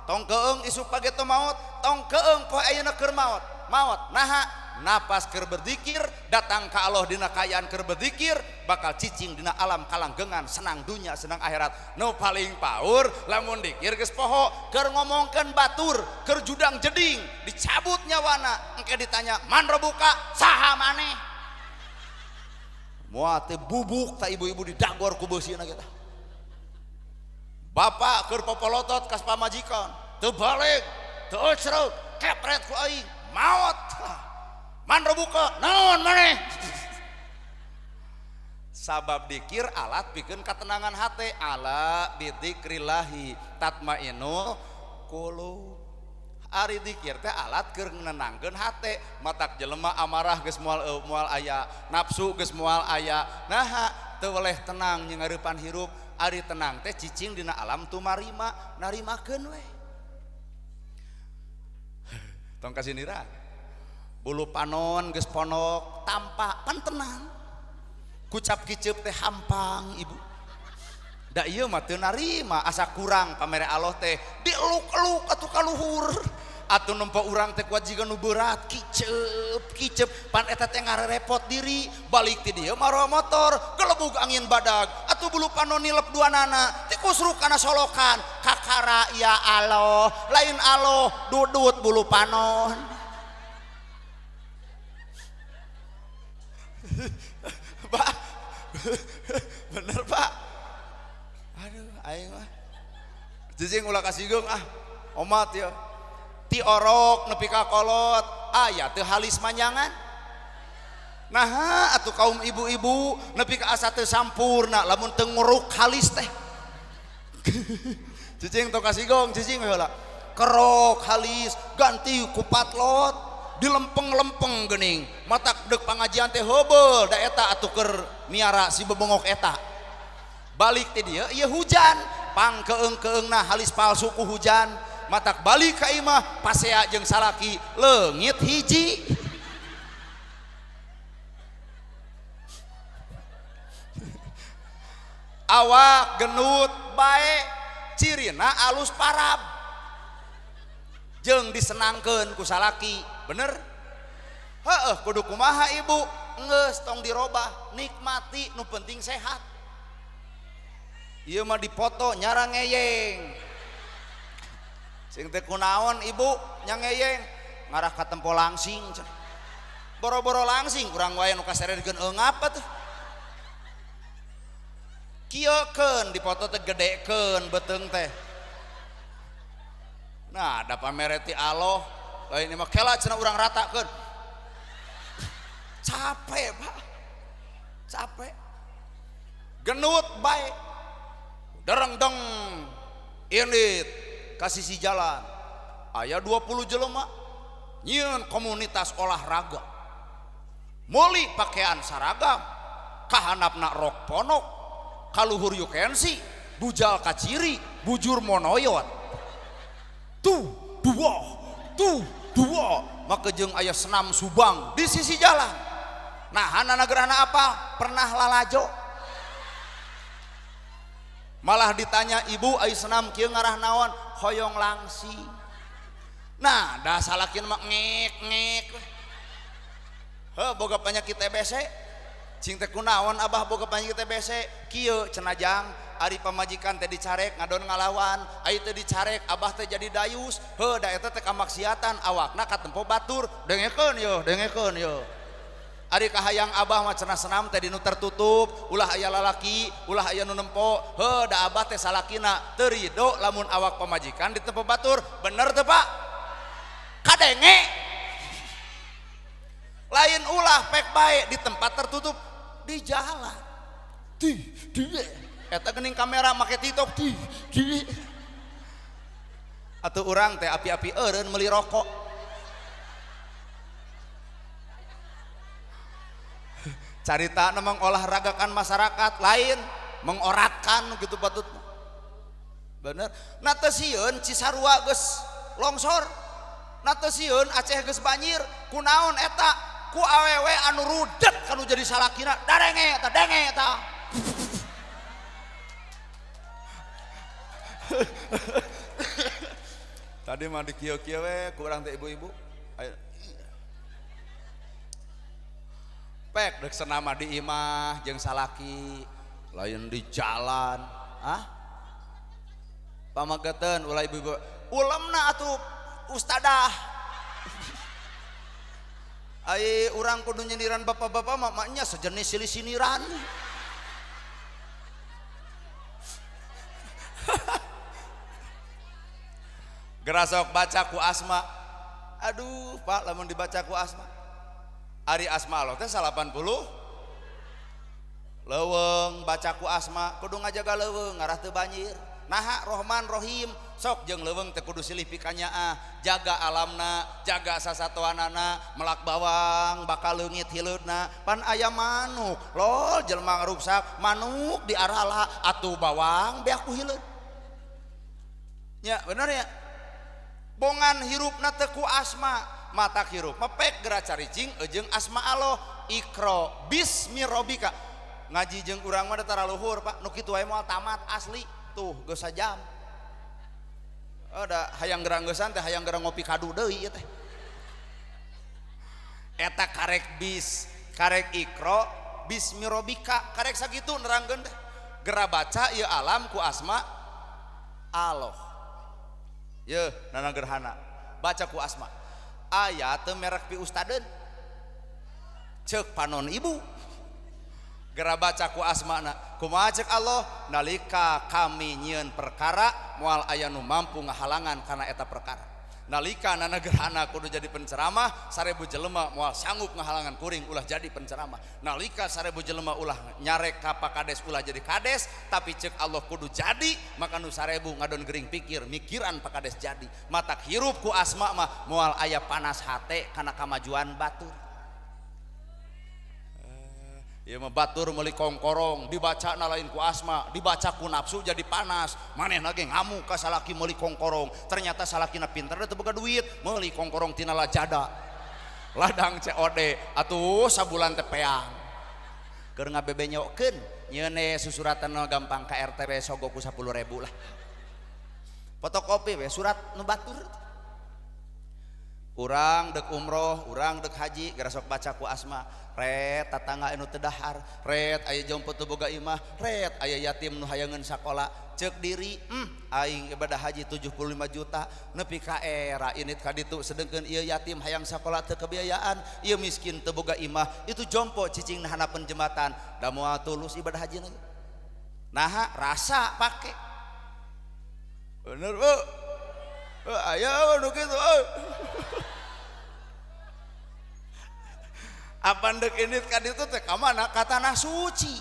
Tong keung isuk pageto maot, tong keung poe ayeuna keur maot. Maot naha napas keur berzikir, datang ka Allah dina kaayaan keur berzikir, bakal cicing dina alam kalanggengan, senang dunya senang akhirat. Nu paling paur lamun dikir geus poho, keur ngomongkeun batur, keur judang jeding, dicabut nyawana, engke ditanya man robuka saha maneh. Moal teh bubuk ta ibu-ibu didagor ku beusina kita. Bapak keur popolotot kas pamajikan, teu balik, teu ecreuk, kepret ku aing, maot. Man robuka naon maneh. Sabab dikir alat pikeun katenangan hate, ala bidzikrillahi tatmainul qulub. Ari dikir teh alat keur nenangkeun hate, matak jelema amarah geus moal moal aya, nafsu geus moal aya. Naha teu weleh tenang nyeurepan hirup, ari tenang teh cicing dina alam tumarima, narimakeun we. Tong kasinira. Bulu panon geus ponok tampa pan tenang, kucap kiceup teh hampang ibu. Da ieu mah teu narima asa kurang pamere Allah teh dieluk-eluk atuh ka luhur. Atuh nempo urang teh kuat jiga nu berat kiceup kiceup pan eta teh ngarerepot diri, balik ti dieu maroa motor gelebug angin badag atuh bulu panon nilep duanana tikusruk kana solokan kakara ya Allah lain Allah dudut bulu panon. Pak, bener pak. Aduh, aing mah. Cicing ulah kasigeung ah, omat ya. Ti orok nepi ka kolot, aya teu halis manjangan. Naha atuh kaum ibu-ibu nepi ka asa teu sampurna lamun teu nguruk halis teh. Cicing tong kasigong, cicing heula. Kerok halis, ganti ku patlot. Dilempeng-lempeng geuning matak deuk pangajian teh heubeul da eta atuh keur miara si bebengok eta. Balik ti dieu ieu hujan pang keung-keungna halis palsu ku hujan, matak balik ka imah pasea jeung salaki leungit hiji. Awak genut bae cirina alus parab jeung disenangkeun ku salaki. Bener? Heeh, kudu kumaha ibu? Geus tong dirobah, nikmati nu penting sehat. Ieu mah dipoto nyara ngeyeng. Sing teh kunaon ibu nya ngeyeng? Ngarah ka tempo langsing cenah. Boro-boro langsing urang wae nu kaseredkeun eungap atuh. Kieukeun dipoto teh gedekeun beuteung teh. Nah, da pamereti Allah lain mah kela cenah urang ratakeun. Capek, Pak. Capek. Genut bae. Dereng-deng ini ka sisi jalan. Aya 20 jelema nyieun komunitas olahraga. Meuli pakaian saragam, kahanapna rok ponok, kaluhur yukensi, bujal kaciri, bujur monoyot. Tuh dua, tuh dua, maka jeung aya senam Subang di sisi jalan. Nah, anak gerhana apa? Pernah lalajo. Malah ditanya ibu ai senam kieu ngarah naon? Hoyong langsing. Nah, dah salakin mah ngek ngek. Heuh, boga penyakit TBC. Cing teh kunaon abah boga penyakit TBC? Kieu cenah jang, ari pamajikan teh dicarek ngadon ngalawan, ai teh dicarek abah teh jadi dayus. Heuh, da eta teh kamaksiatan awakna katempo batur. Dengekeun yeuh, dengekeun yeuh. Ari kahayang abah mah cenah senam teh dinu tertutup, ulah aya lalaki, ulah aya nu nempo. Heuh, da abah teh salakina teu rido lamun awak pamajikan ditempo batur. Bener teu, Pak? Kadenge. Lain ulah pek bae di tempat tertutup, di jalan. Di di eta geuning kamera make TikTok di di. Atuh urang teh api-api eureun meuli rokok. Carita mengolahragakan masyarakat lain mengoratkan gitu patut. Bener. Nah teu sieun Cisarua geus longsor. Nah teu sieun Aceh geus banjir, kunaon eta? Ku awewe anu rudet kanu jadi salakina, darenge eta, denge eta. Tadi mah di kieu-kieu we ku urang teh ibu-ibu. Ayo. Pek dek senama di imah jeung salaki, lain di jalan. Hah? Pamageteun ulah ibu-ibu. Ulemna atuh ustadah. Ai urang kudu nyindiran bapak-bapak mah maknya sejenis silih sindiran. Gerasok baca ku asma. Aduh Pak, lamun dibaca ku asma. Ari asma Allah teh 80 leuweung baca ku asma kudu ngajaga leuweung ngarah teu banjir. Naha Rohman Rohim sok jeung leuweung teh kudu silih pikanyaah, jaga alamna, jaga sasatoanana, melak bawang bakal leungit hileudna, pan aya manuk, lol jelema ngaruksak manuk diarala atuh bawang beak ku hileud. Nya bener ya? Bongan hirupna teu ku asma, mata hirup mepek geura caricing jeung asma Allah. Ikro bismi rabbika. Ngaji jeung urang mah da tara luhur Pak, nu kitu wae moal tamat asli. Tuh geus sajam. Oh, da hayang gerang geusan teh hayang gerang ngopi kadu deui ieu teh. Eta karek bis, karek ikro bismi rabbika, karek sakitu nerangkeun teh. Gera baca ieu alam ku asma Allah. Yeuh nana gerhana baca ku asma. Aya teu merek pi ustadeun. Ceuk panon ibu. Gera baca ku asmana. Kumaha ceuk Allah nalika kami nyieun perkara moal aya nu mampu ngahalangan kana eta perkara. Nalika nana gerhana kudu jadi penceramah, 1000 jelema moal sanggup ngahalangan kuring ulah jadi penceramah. Nalika 1000 jelema ulah nyarek ka pakades ulah jadi kades, tapi ceuk Allah kudu jadi, maka nu 1000 ngadon gering pikir, mikiran pakades jadi. Matak hirup ku asma mah moal aya panas hate kana kamajuan batur. Ieu mah batur meuli kongkorong, dibaca na lain ku asma, dibaca ku nafsu jadi panas. Manehna ge ngamuk ka salaki meuli kongkorong. Ternyata salakina pinter teu boga duit, meuli kongkorong tina lajada. Ladang COD atuh sabulan teh peang. Keur ngabebenyokeun, nyieun susuratan gampang ka RT we sogo ku 10.000 lah. Fotokopi we surat nu batur. Urang dek umroh, urang dek haji, geura sok baca ku asma. Ret tatangga anu teu dahar, ret aya jompo teu boga imah, ret aya yatim nu hayangeun sakola. Ceuk diri, aing ibadah haji 75 juta nepi ka era init ka ditu sedengkeun ieu yatim hayang sakola teu kebiayaan, ieu miskin teu boga imah, itu jompo cicing hanapeun jembatan, da moal tulus ibadah haji na. Naha rasa pake. Bener, Bu. Aya nu kitu euy. Apa ndek ini kan itu teh ka mana? Ka tanah suci.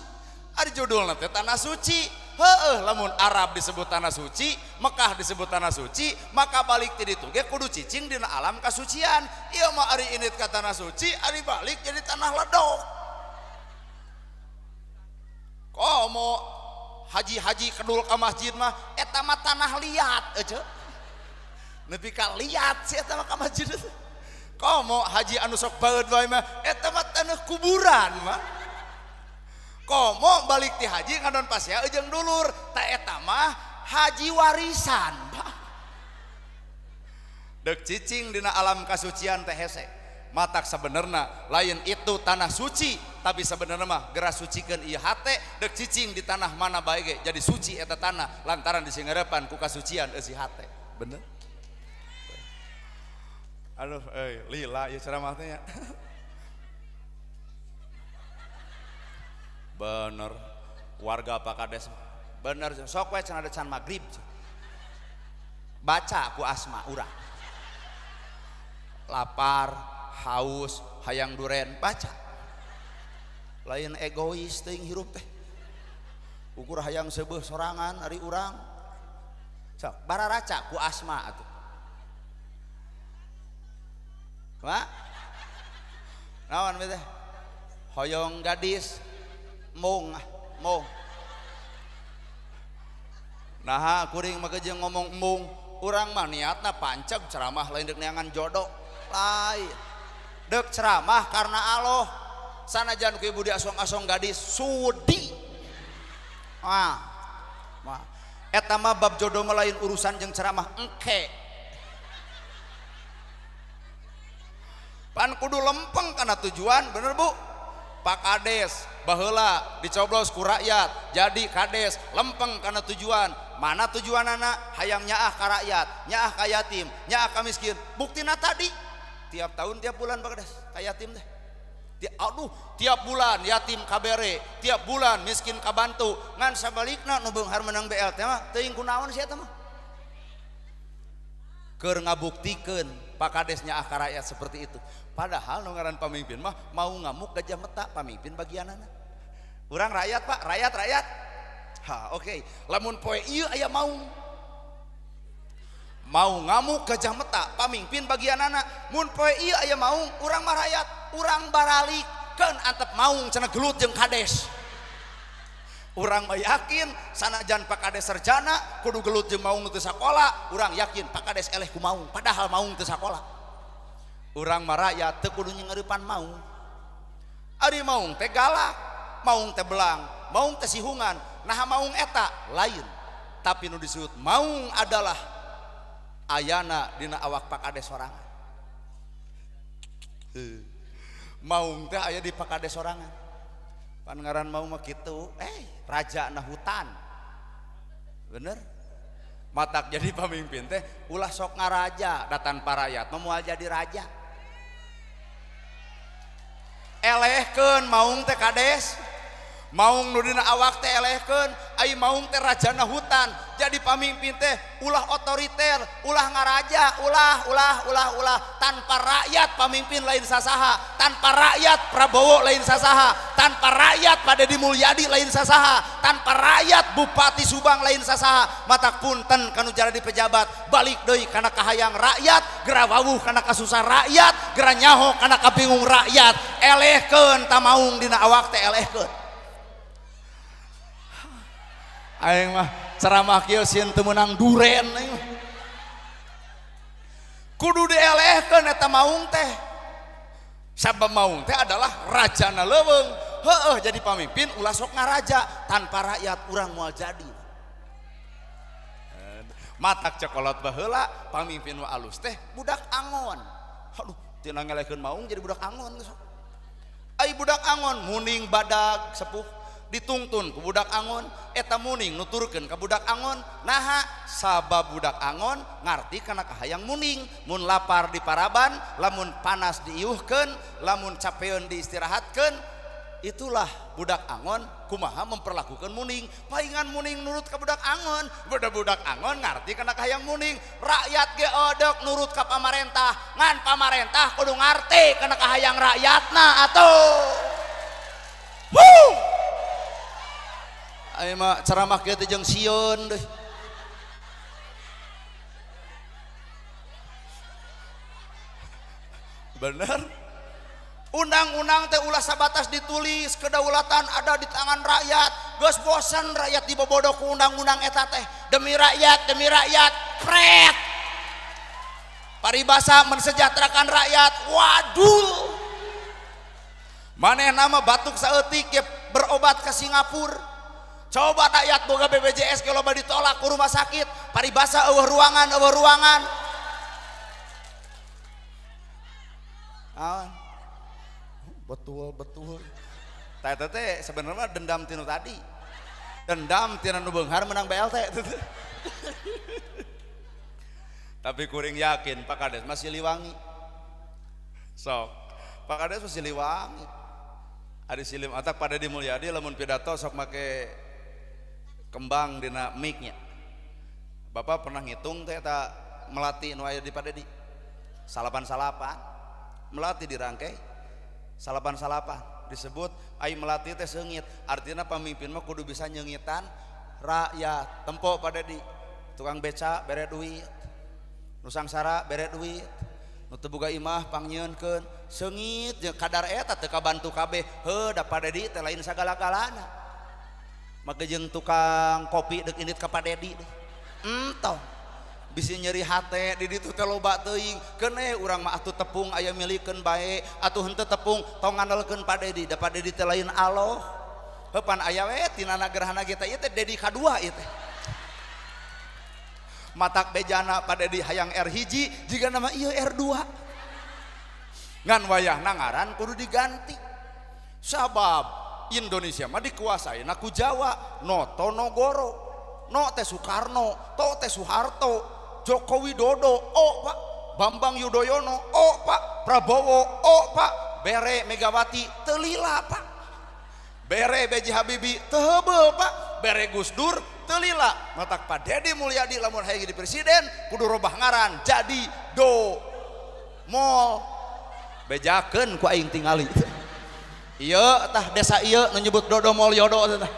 Ari judulna teh tanah suci. Heueuh lamun Arab disebut tanah suci, Mekah disebut tanah suci, maka balik ti ditu ge kudu cicing dina alam kasucian. Ieu mah ari init ka tanah suci, ari balik jadi tanah ledok. Komo haji-haji kedul ka masjid mah eta mah tanah liat eueuh. Nepi ka liat si eta mah ka masjid. Komo haji anu sok baeud wae mah eta mah tanah kuburan mah. Komo balik ti haji ngadon pasea jeung dulur, ta eta mah haji warisan. Deuk cicing dina alam kasucian teh hese. Matak sebenarna lain itu tanah suci, tapi sebenarna mah geura sucikeun ieu hate, deuk cicing di tanah mana bae ge jadi suci eta tanah lantaran disingarepan ku kasucian eusi hate. Bener? Aduh, lila ya ceramah teh nya. Bener, warga Pak Kades. Bener, sok we cenah can magrib. Baca ku asma urang. Lapar, haus, hayang duren, baca. Lain egois teuing hirup teh. Ukur hayang seubeuh sorangan ari urang. Sok bararaca ku asma atuh. Kumaha? Naon teh? Hoyong gadis mung mung. Naha kuring mah jeung ngomong embung, urang mah niatna panceg ceramah lain deuk neangan jodoh. Lain. Deuk ceramah karena Allah. Sanajan ku ibu diasong-asong gadis sudi. Ah. Mah eta mah bab jodoh mah lain urusan jeung ceramah engke. Pan kudu lempeng kana tujuan, bener Bu? Pak Kades baheula dicoblos ku rakyat jadi kades, lempeng kana tujuan. Mana tujuanana? Hayang nyaah ka rakyat, nyaah ka yatim, nyaah ka miskin. Buktina tadi tiap tahun tiap bulan Pak Kades ka yatim teh. Aduh, tiap bulan yatim kabere, tiap bulan miskin kabantu. Ngan sabalikna nu beunghar menang BLT mah teuing kunaon sia eta mah. Keur ngabuktikeun Pak Kades nyaah ka rakyat seperti itu. Padahal nu ngaran pamimpin mah mau ngamuk gajah meta, pamimpin bagianana. Urang rakyat Pak, rakyat rakyat. Ha, oke. Okay. Lamun poe ieu aya maung. Mau ngamuk gajah meta, pamimpin bagianana. Mun poe ieu aya maung, urang mah rakyat, urang baralik keun antep maung cenah gelut jeung kades. Urang mah yakin sanajan Pak Kades sarjana kudu gelut jeung maung teu sakola, urang yakin Pak Kades eleh ku maung, padahal maung teu sakola. Urang mah rakyat teu kudu nyeurepan maung. Ari maung teh galak, maung teh belang, maung teh sihungan. Nah maung eta lain, tapi nu disebut maung adalah ayana dina awak Pak Kades sorangan. Maung teh aya di Pak Kades sorangan. Pan ngaran maung mah kitu, raja na hutan. Bener? Matak jadi pamimpin teh ulah sok ngaraja, da tanpa rakyat mah moal jadi raja. Elehkeun maung teh kades. Maung nu dina awak teh elehkeun, ai maung teh rajana hutan. Jadi pamimpin teh ulah otoriter, ulah ngaraja, ulah ulah ulah ulah. Tanpa rakyat pamimpin lain sasaha, tanpa rakyat Prabowo lain sasaha, tanpa rakyat Pak Dedi Mulyadi lain sasaha, tanpa rakyat Bupati Subang lain sasaha. Matak punten kanu jadi pejabat, balik deui kana kahayang rakyat, geura wawuh kana kasusah rakyat, geura nyaho kana kabingung rakyat. Elehkeun ta maung dina awak teh elehkeun. Aing mah ceramah kieu sieun teu meunang duren aing mah. Kudu dielehkeun eta maung teh. Sabab maung teh adalah rajana leuweung. Heueuh jadi pamimpin ulah sok ngaraja, tanpa rakyat urang moal jadi. Matak cekolot baheula pamimpin nu alus teh budak angon. Aduh, tina ngelehkeun maung jadi budak angon sok. Ai budak angon muning badag sepuh ditungtun ku budak angon, eta muning nuturkeun ka budak angon. Naha sabab budak angon ngarti kana kahayang muning, mun lapar diparaban, lamun panas diiuhkeun, lamun capeun diistirahatkeun. Itulah budak angon kumaha memperlakukan muning. Paingan muning nurut ka budak angon, budak-budak angon ngarti kana kahayang muning. Rakyat ge odok nurut ka pamarentah, ngan pamarentah kudu ngarti kana kahayang rakyatna atuh. Wuh! Ayo mah ceramah kieu teh jeung sieun deui. Bener? Undang-undang teh ulah sabatas ditulis, kedaulatan ada di tangan rakyat. Geus bosan rakyat dibobodo ku undang-undang eta teh. Demi rakyat, pret. Paribasa mensejahterakan rakyat, waduh. Maneh nama batuk saeutik ge berobat ke Singapura. Coba rakyat boga BPJS ge loba ditolak ku rumah sakit, paribasa eueuh ruangan, eueuh ruangan. Ah. Betul, betul. Tah eta teh sebenarnya dendam tinu tadi. Dendam tina nu beunghar menang BLT. Tapi kuring yakin Pak Kades masih Siliwangi. Sok, Pak Kades masih Siliwangi. Ari silim atak Pak Dedi Mulyadi lamun pidato sok make kembang dina mic-nya. Bapak pernah ngitung teh eta melati nu aya di Pak Dedi. Salapan-salapan melati dirangkai salapan-salapan disebut ai melati teh seungit. Artinya pamimpin mah kudu bisa nyeungitan rakyat. Tempo Pak Dedi, tukang beca bere duit, nu sangsara bere duit, nu teu boga imah pangnyieunkeun. Seungit jeung kadar eta teu kabantu kabeh. Heuh da Pak Dedi teh lain sagala-galana. Make jeung tukang kopi deuk indit ka Pak Dedi deh. Entong bisi nyeri hate di ditu teh loba teuing. Keun urang mah atuh tepung aya milikeun bae, atuh henteu tepung tong ngandalkeun Pak Dedi, da Pak Dedi teh lain Allah. Heuh pan aya we tina nagerhana ge teh ieu teh Dedi kadua ieu teh. Matak bejana Pak Dedi hayang R1 jiga nama ieu R2. Ngan wayahna ngaran kudu diganti. Sabab Indonesia mah dikuasai ku Jawa, Noto Nogoro, No teh Soekarno, To teh Soeharto, Joko Widodo, O Pak, Bambang Yudhoyono, O Pak, Prabowo, O Pak, Bere Megawati, telila Pak, Bere B.J. Habibie, teu heubeul Pak, Bere Gus Dur, telila. Matak Pak Dedi Mulyadi lamun hayang jadi presiden kudu robah ngaran jadi Do Mol. Bejakeun ku aing tingali. Ieu tah desa ieu nu nyebut Dodo Molyodo tah.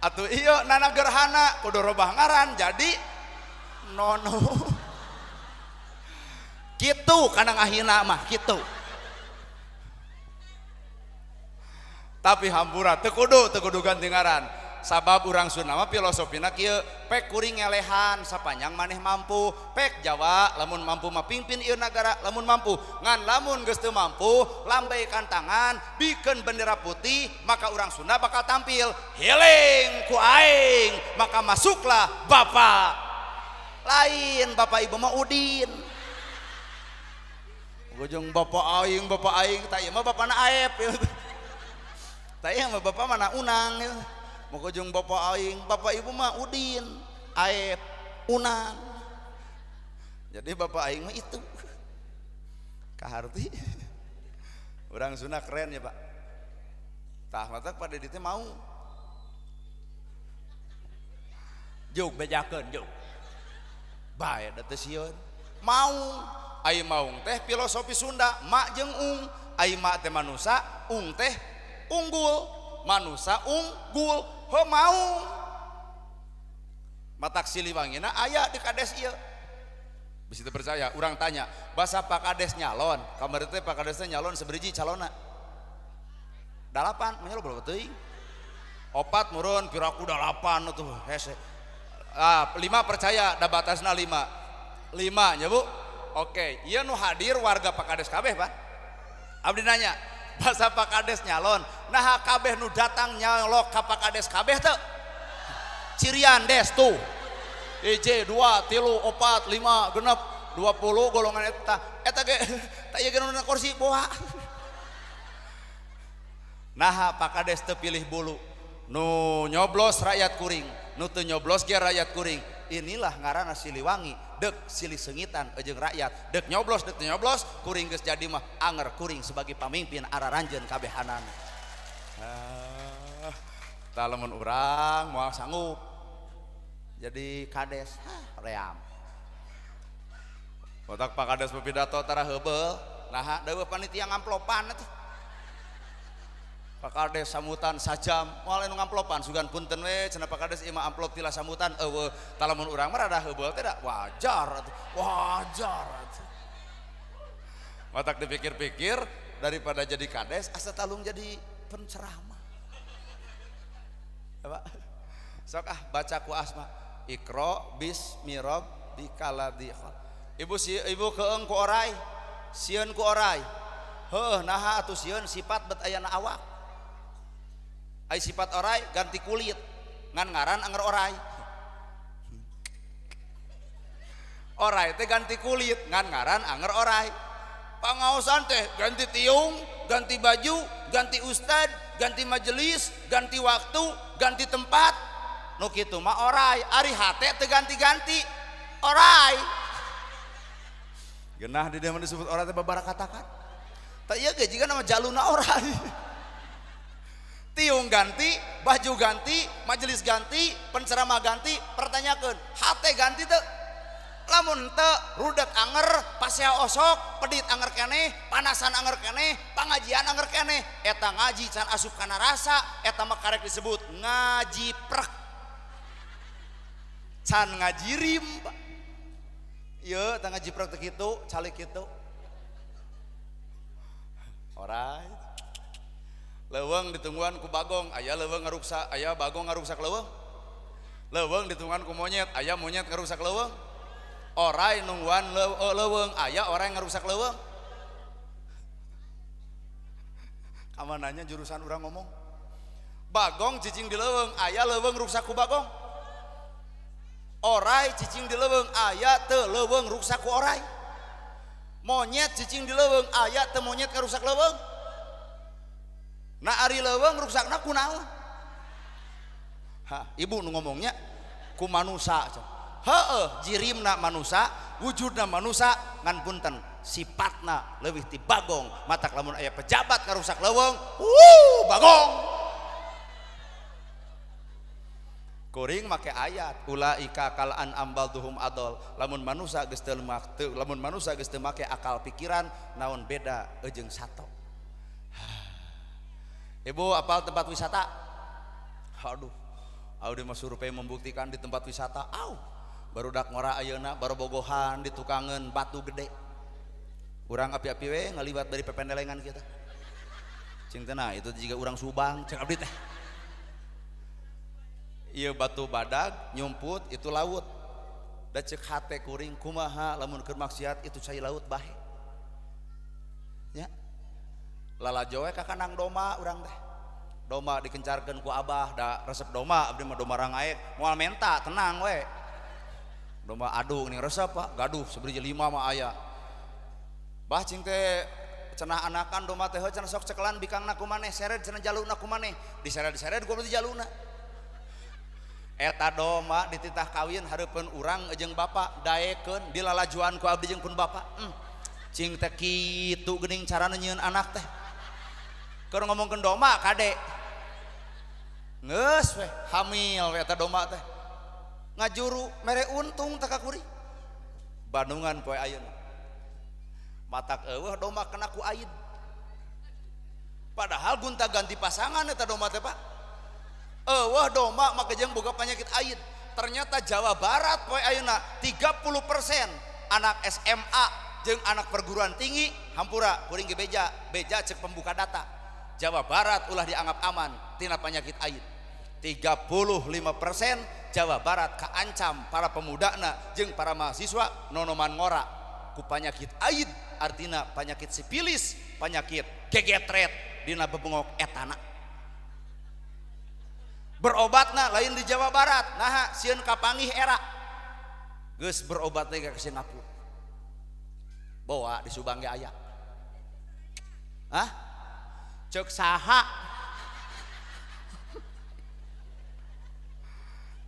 Atuh ieu Nana Gerhana kudu robah ngaran jadi Nono. Kitu kana ngahina mah kitu. Tapi hampura teu kudu ganti ngaran. Sabab urang Sunda mah filosofina kieu, pek kuring ngelehan sapanjang maneh mampu, pek Jawa lamun mampu mah pimpin ieu nagara lamun mampu, ngan lamun geus teu mampu lambaikan tangan bikeun bendera putih, maka urang Sunda bakal tampil heling ku aing, maka masuklah bapak. Lain bapak ibu mah Udin. Gojong bapak aing tah ieu mah bapana Aep. Tah ieu mah bapak mana Unang. Mau kojong bapak aing, bapak ibu mah Udin, Aep, Unang. Jadi bapak aing mah itu. Kaharti. Urang Sunda keren ya, Pak. Tah matak Pak Dedi teh mau. Juk bejakeun juk. Bae da teu sieun. Maung, ai maung teh filosofi Sunda, mak jeung ung. Ai mak teh manusa, ung teh unggul. Manusa unggul, he maung. Matak Siliwangina aya di kades ieu. Bisa percaya, urang tanya, basa Pak Kades nyalon, kamari teh Pak Kades teh nyalon seberiji calonna? 8, mah berapa teuing? 4 meureun piraku 8 tuh hese. Ah, 5 percaya, da batasna 5. 5 nya Bu. Oke, ieu nu hadir warga Pak Kades kabeh, Pak. Abdi nanya, basa Pak Kades nyalon, nah kabeh nu datang nyalok ka Pak Kades kabeh teu? Cirian des tuh. EJ 2 3 4 5 genep 20 golongan eta. Eta ge tah ieu ge nu kursi boa. Nah Pak Kades teu pilih bulu. Nu nyoblos rakyat kuring, nu teu nyoblos ge rakyat kuring. Inilah ngaranna Siliwangi, dek silih sengitan jeung rakyat, dek nyoblos dek teu nyoblos kuring geus jadi mah anger kuring sebagai pamimpin araranjeun kabehanana. Tah lamun urang moal sanggup jadi kades, hah, ream. Otak Pak Kades pidato tara heubeul, naha deueuh panitia ngamplopan atuh. Pak Kades sambutan sajam, moal anu ngamplopan sugan punten we cenah Pak Kades ieu mah amplop tila sambutan eueuh. Tah lamun urang mah rada heubeul teh da wajar atuh, wajar atuh. Matak dipikir-pikir daripada jadi kades asa talung jadi penceramah. Ya, Pak. Sok ah baca ku asma. Iqra bismi rabbikal ladzi khalaq. Ibu si ibu keeng ku orai, sieun ku orai. Heuh naha atuh sieun sifat bet ayana awak. Ai sifat orai ganti kulit, ngan ngaran anger orai. Orai teh ganti kulit, ngan ngaran anger orai. Pangaosan teh ganti tiung, ganti baju, ganti ustad, ganti majelis, ganti waktu, ganti tempat. Nu kitu mah orai, ari hate teu ganti-ganti. Orai. Genah di dieu mah disebut orai teh babarakatakan. Tah ieu ge jiga nama jaluna orai. Tiung ganti, baju ganti, majelis ganti, penceramah ganti, pertanyakeun, hate ganti teu? Lamun teu rudet anger, pasea osok, pedit anger keneh, panasan anger keneh, pangajian anger keneh, eta ngaji can asup kana rasa, eta mah karek disebut ngaji prek. Can ngajirim, Pak. Ieu tah ngaji prek teh kitu, calik kitu. Orai. Leuweung ditungguan ku bagong, aya leuweung ngaruksak, aya bagong ngaruksak leuweung. Leuweung ditungguan ku monyet, aya monyet ngaruksak leuweung. Orai nungguan leuweung, aya orai ngaruksak leuweung. Kamananya jurusan urang ngomong. Bagong cicing di leuweung, aya leuweung ruksak ku bagong. Orai cicing di leuweung, aya teu leuweung ruksak ku orai. Monyet cicing di leuweung aya teu monyet ngarusak leuweung. Nah ari leuweung rusakna kunaon? Hah, ibu nu ngomongnya ku manusa. Heeh, jirimna manusa, wujudna manusa ngan punten sifatna leuwih ti bagong. Matak lamun aya pejabat ngarusak leuweung, wuh bagong. Kuring make ayat ulaika kal an'am balduhum adol. Lamun manusa geus teu lamun manusa geus teu make akal pikiran naon beda jeung sato. Ibu apal tempat wisata? Aduh, abdi mah survei membuktikan di tempat wisata. Au, barudak ngora ayeuna barobogohan di tukangeun batu gede. Urang api-api we ngaliwat dari pependelengan kita. Cing teh nah itu juga urang Subang cek abdi teh. Ieu batu badag nyumput itu laut. Da ceuk hate kuring kumaha lamun keur maksiat itu cai laut bahe. Nya. Lalajo we ka kandang domba urang teh. Domba dikencarkeun ku abah da resep domba abdi mah domba rangaek moal menta tenang we. Domba adu geuning resep Pak, gaduh sabiji 5 mah aya. Bah cing teh cenah anakan domba teh cenah sok cekelan bikangna ku maneh sered cenah jaluna ku maneh diseret-seret ku abdi jaluna. Eta domba dititah kawin hareupeun urang jeung bapak daekeun dilalajuan ku abdi jeung pun bapak. Cing teh kitu geuning carana nyieun anak teh. Keur ngomongkeun domba kade. Geus we hamil we eta domba teh. Ngajuru mere untung teh ka kuring. Bandungan poe ayeuna. Matak eueuh domba kena ku aid. Padahal gonta-ganti pasangan eta domba teh Pak. Eueuh domba make jeung boga penyakit aid. Ternyata Jawa Barat poe ayeuna 30% anak SMA jeung anak perguruan tinggi hampura kuring ge beja, beja cek pembuka data. Jawa Barat ulah dianggap aman tina penyakit aid. 35% Jawa Barat kaancam para pemudana jeung para mahasiswa nonoman ngora ku penyakit aid, artina penyakit sipilis, penyakit gegetret dina bebengok etana. Berobatna lain di Jawa Barat, naha sieun kapanggih era. Geus berobat teh ka Singapura. Bawa di Subang ge aya. Hah? Ceuk saha?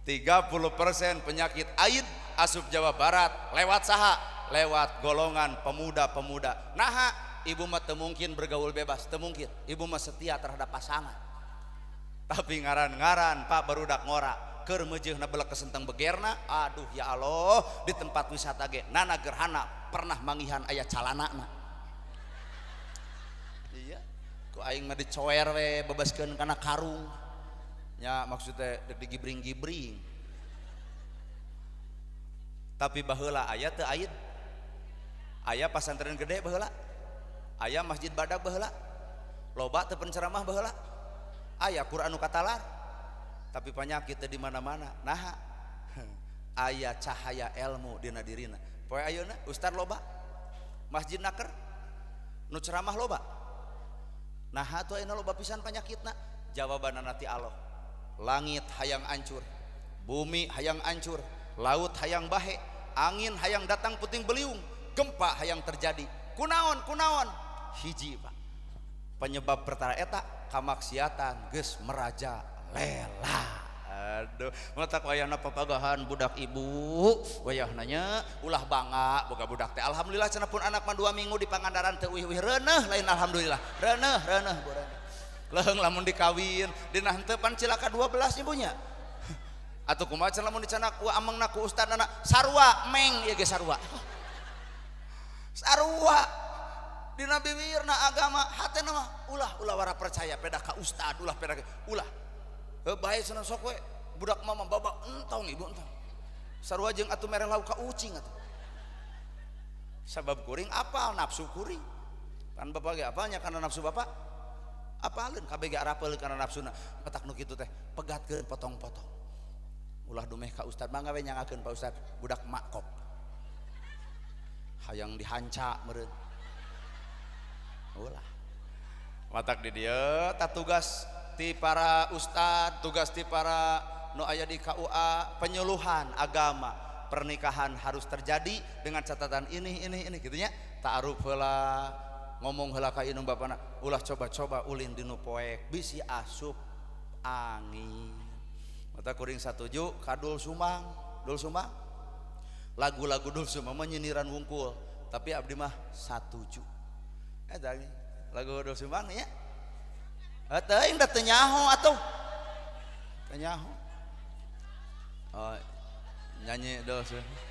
30% penyakit aid asup Jawa Barat lewat saha? Lewat golongan pemuda-pemuda. Naha ibu mah teu mungkin bergaul bebas, teu mungkin. Ibu mah setia terhadap pasangan. Tapi ngaran-ngaran Pak barudak ngora keur meujeuhna belek kesenteng begerna, aduh ya Allah, di tempat wisata ge nana gerhana pernah manggihan aya calanana. Iya, ku aing mah dicoer we bebaskeun kana karung. Nya maksudnya dek digibring-gibring. Tapi baheula aya teu aid? Aya pasantren gede baheula? Aya masjid badag baheula? Loba teu penceramah baheula? Aya Quran nu katalar? Tapi penyakit teh di mana-mana. Naha? Aya cahaya ilmu dina dirina. Poe ayeuna ustad loba? Masjid naker? Nu ceramah loba? Naha tuh ayeuna loba pisan penyakitna? Jawabanna ti Allah. Langit hayang hancur, bumi hayang hancur, laut hayang bahe, angin hayang datang puting beliung, gempa hayang terjadi. Kunaon kunaon? Hiji Pak. Penyebab pertara eta kamaksiatan geus meraja lela. Aduh, matak wayahna papagahan budak ibu, wayahna nya ulah bangga boga budak teh. Alhamdulillah cenah pun anak mah 2 minggu di Pangandaran teu uih-uih reuneuh lain alhamdulillah. Reuneuh reuneuh bu reuneuh. Leuheung lamun dikawin dina henteu pan cilaka 12 ibunya. Atuh kumaha cenah lamun dicanak ku amengna ku ustadna sarua meng ieu ge sarua. Sarua dina biwirna agama hatena mah ulah ulah wara percaya peda ka ustad ulah peda ulah. Heuh bae cenah sok we budak mah babak entong ibu entong. Sarua jeung atuh mere lauk ka ucing atuh. Sabab kuring apal nafsu kuring. Pan bapak ge apalnya kana nafsu bapak? Apaleun kabeh ge arapeul kana nafsuna. Petak nu kitu teh pegatkeun potong-potong. Ulah dumeh ka ustad mangga we nyangakeun Pak Ustad budak makop. Hayang dihanca meureun. Ulah. Matak di dieu ta tugas ti para ustad, tugas ti para nu aya di KUA penyuluhan agama. Pernikahan harus terjadi dengan catatan ini gitu nya. Ta'aruf heula, ngomong heula ka indung bapana, ulah coba-coba ulin di nu poek, bisi asup angin. Mata kuring satuju ka Dul Sumang, Dul Sumang. Lagu-lagu Dul Sumang mah nyindiran wungkul, tapi abdi mah satuju. Eta lagu Dul Sumang nya. Teuing da teu nyaho atuh. Teu nyaho. Oh, nyanyi Dul Sumang.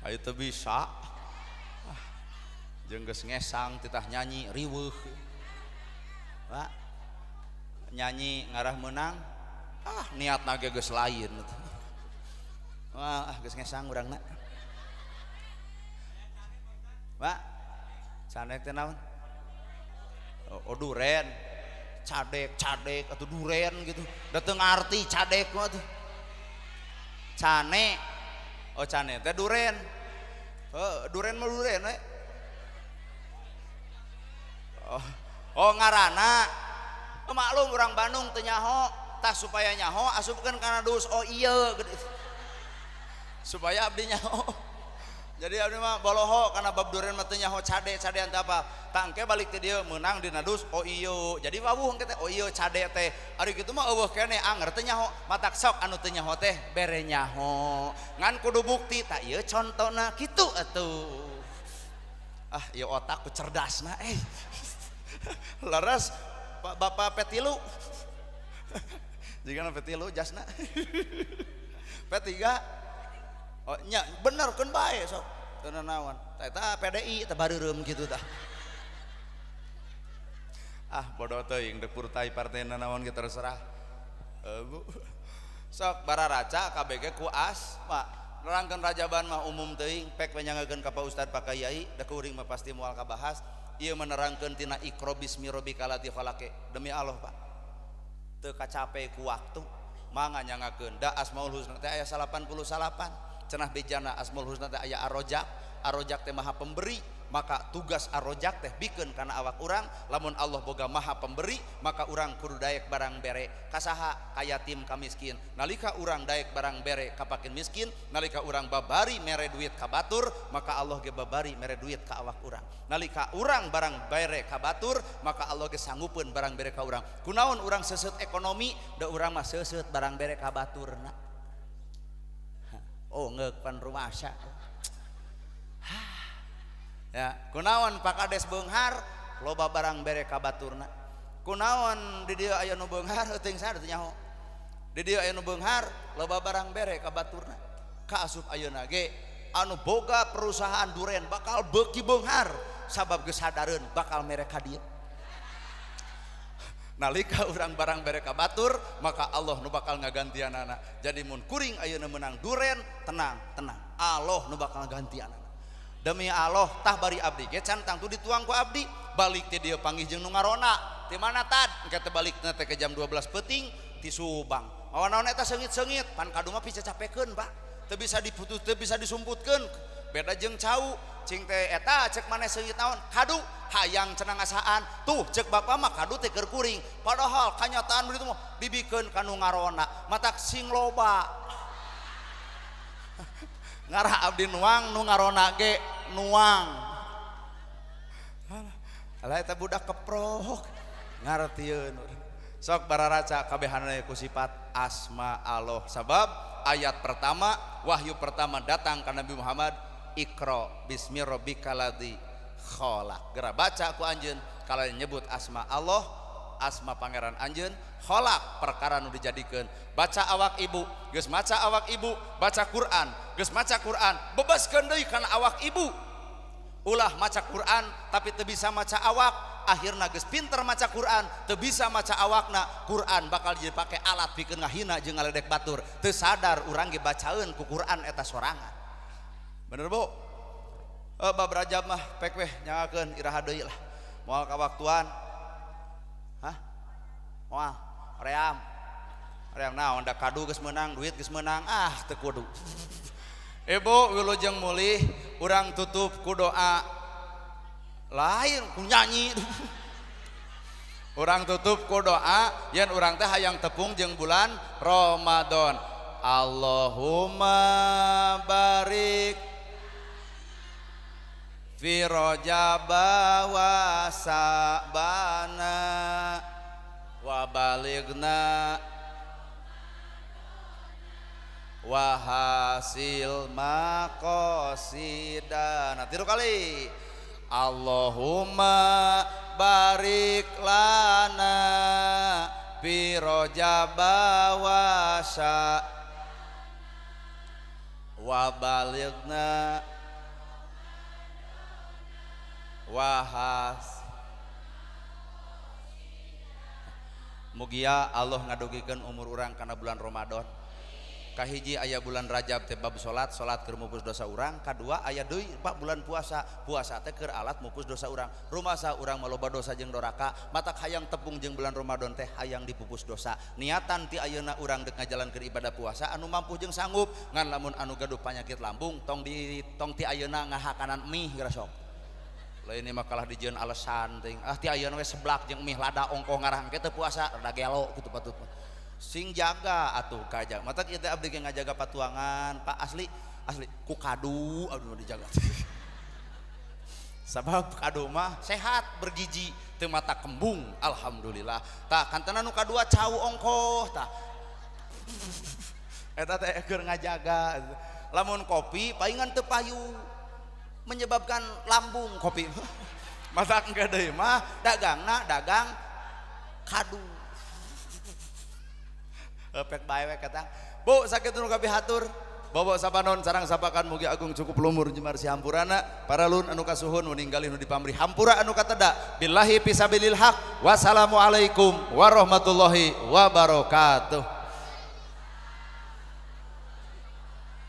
Ayo teu bisa. Jeung geus ngesang titah nyanyi riweuh. Pak, nyanyi ngarah meunang, ah niatna ge geus lain. Wah, ah geus ngesang urangna. Pak, canek teh naon? Oh, duren. Cadek, cadek atau duren gitu. Da teu ngarti cadek mah tuh. Cane. Oh, cane teh duren. Heuh, duren mah duren we. Oh, oh ngarana. Oh, maklum urang Bandung teu nyaho, tah supaya nyaho asupkeun kana dus. Oh iya gede. Supaya abdi nyaho. Jadi abdi mah boloho kana bab duren mah teu nyaho cade, cadean teh apa. Tah engke balik ti dieu meunang dina dus. Oh iya. Jadi wawuh engke teh oh iya cade teh. Ari kitu mah eueuh keneh anger teu nyaho. Matak sok anu teu nyaho teh bere nyaho. Ngan kudu bukti tah ieu contona kitu atuh. Ah ieu otak ku cerdasna eh. Leres Pak Bapak P3. Jigana P3 jasna. P3. Oh nya bener keun bae sok. Teu nanaon. Tah eta PDI teh bareureum kitu tah. Ah bodoh teuing deuk purtai partena naon ge terserah. Bu. Sok bararaca KBG ku asma. Nerangkeun rajaban mah umum teuing pek we nyangakeun ka Pak Ustad Pak Kiai da kuring mah pasti moal kabahas. Ieu menerangkeun tina Iqra bismi rabbikal ladzi khalaq. Demi Allah Pak. Teu kacape ku waktu mangga nyangakeun da Asmaul Husna teh aya 89. Cenah bejana Asmaul Husna teh aya Ar-Rojak. Ar-Rojak teh maha pemberi, maka tugas Ar-Rojak teh bikeun kana awak urang. Lamun Allah boga maha pemberi, maka urang kudu daek barang bere ka saha? Ka yatim, ka miskin. Nalika urang daek barang bere ka pakin miskin, nalika urang babari mere duit ka batur, maka Allah ge babari mere duit ka awak urang. Nalika urang barang bere ka batur, maka Allah ge sanggupeun barang bere ka urang. Kunaon urang seuseut ekonomi? Da urang mah seuseut barang bere ka baturna. Oh ngeuk pan rumasa. Ya, kunaon Pak Kades beunghar loba barang bere ka baturna. Kunaon di dieu aya nu beunghar teuing saha teu nyaho. Di dieu aya nu beunghar loba barang bere ka baturna. Kaasup ayeuna ge anu boga perusahaan duren bakal beuki beunghar sabab geus sadareun bakal mere ka dieu. Nalika urang barang bere ka batur, maka Allah nu bakal ngagantianana. Jadi mun kuring ayeuna meunang duren, tenang, tenang. Allah nu bakal ngagantianana. Demi Allah tah bari abdi ge can tangtu dituang ku abdi, balik ti dieu panggih jeung nu ngarona. Ti mana tad? Engke teh balikna teh ke jam 12 peuting ti Subang. Mawa naon eta seungit-seungit, pan kadu mah picacapekeun, Pak. Teu bisa diputus, teu bisa disumputkeun. Beda jeung cau, cing teh eta cek maneh seungit naon? Kadu hayang cenah ngasaan. Tuh cek bapak mah kadu teh keur kuring. Padahal kanyataan begitu mah dibikeun ka nu ngarona, matak sing loba. Ngarah abdi nuang nu ngarona ge nuang. Alah eta budak keprok ngartieun. Sok bararaca kabehanana ku sifat asma Allah. Sabab ayat pertama, wahyu pertama datang ka Nabi Muhammad, Iqra bismi rabbikal ladzi khalaq. Geura baca ku anjeun kalayan nyebut asma Allah, asma pangeran anjeun, khalaq perkara nu dijadikeun. Baca awak ibu, geus maca awak ibu, baca Quran, geus maca Quran, bebaskeun deui kana awak ibu. Ulah maca Quran tapi teu bisa maca awak, akhirna geus pinter maca Quran, teu bisa maca awakna, Quran bakal dipake alat pikeun ngahina jeung ngaledek batur. Teu sadar urang ge bacaeun ku Quran eta sorangan. Bener Bu? Bab Rajab mah pek weh nyangakeun iraha deui lah. Moal kawaktuan. Hah? Moal ream. Ream naon da kadu geus meunang, duit geus meunang, ah teu kudu. Ibu wilujeng mulih urang tutup ku doa lain ku nyanyi. Urang tutup ku doa yen urang teh hayang tepung jeung bulan Ramadan. Allahumma barik. Fi rajaba wa sa'bana wa baligna wa hasil maqasidana. Tilu kali. Allahumma barik lana fi rajaba wa sa'bana wa baligna wahas. Mugia Allah ngadugikeun umur urang kana bulan Ramadan. Kahiji aya bulan Rajab teh bab salat, salat keur mupus dosa urang. Kadua aya deui Pak bulan puasa, puasa teh keur alat mupus dosa urang. Rumasa urang mah loba dosa jeung doraka, matak hayang tepung jeung bulan Ramadan teh hayang dipupus dosa. Niatan ti ayeuna urang deuk ngajalankeun ibadah puasa anu mampu jeung sanggup, ngan lamun anu gaduh panyakit lambung tong di tong ti ayeuna ngahakanan mie geura sok. Lain ini mah kalah dijieun alasan ting. Ah ti ayeuna we seblak jeung mie lada ongkoh ngarah engke teu puasa rada gelo kitu patut. Sing jaga atuh kaja. Mata kita abdi ge ngajaga patuangan, Pak asli asli ku kadu aduh dijaga. Sabab kadu mah sehat bergizi teu mata kembung alhamdulillah. Tah kantena nu kadua cau ongkoh tah. Eta teh keur ngajaga. Lamun kopi paingan teu payu menyebabkan lambung kopi. Masak engke deui mah dagangna dagang kadu. Pek bae we katang. Bu sakitu nu kapihatur. Bobo sapanon sarang sapakan mugi agung cukup lumur jemar si hampurana paralun anu kasuhun nu ninggalih nu dipamri hampura anu kateda billahi fisabilil haq. Wassalamualaikum warahmatullahi wabarakatuh.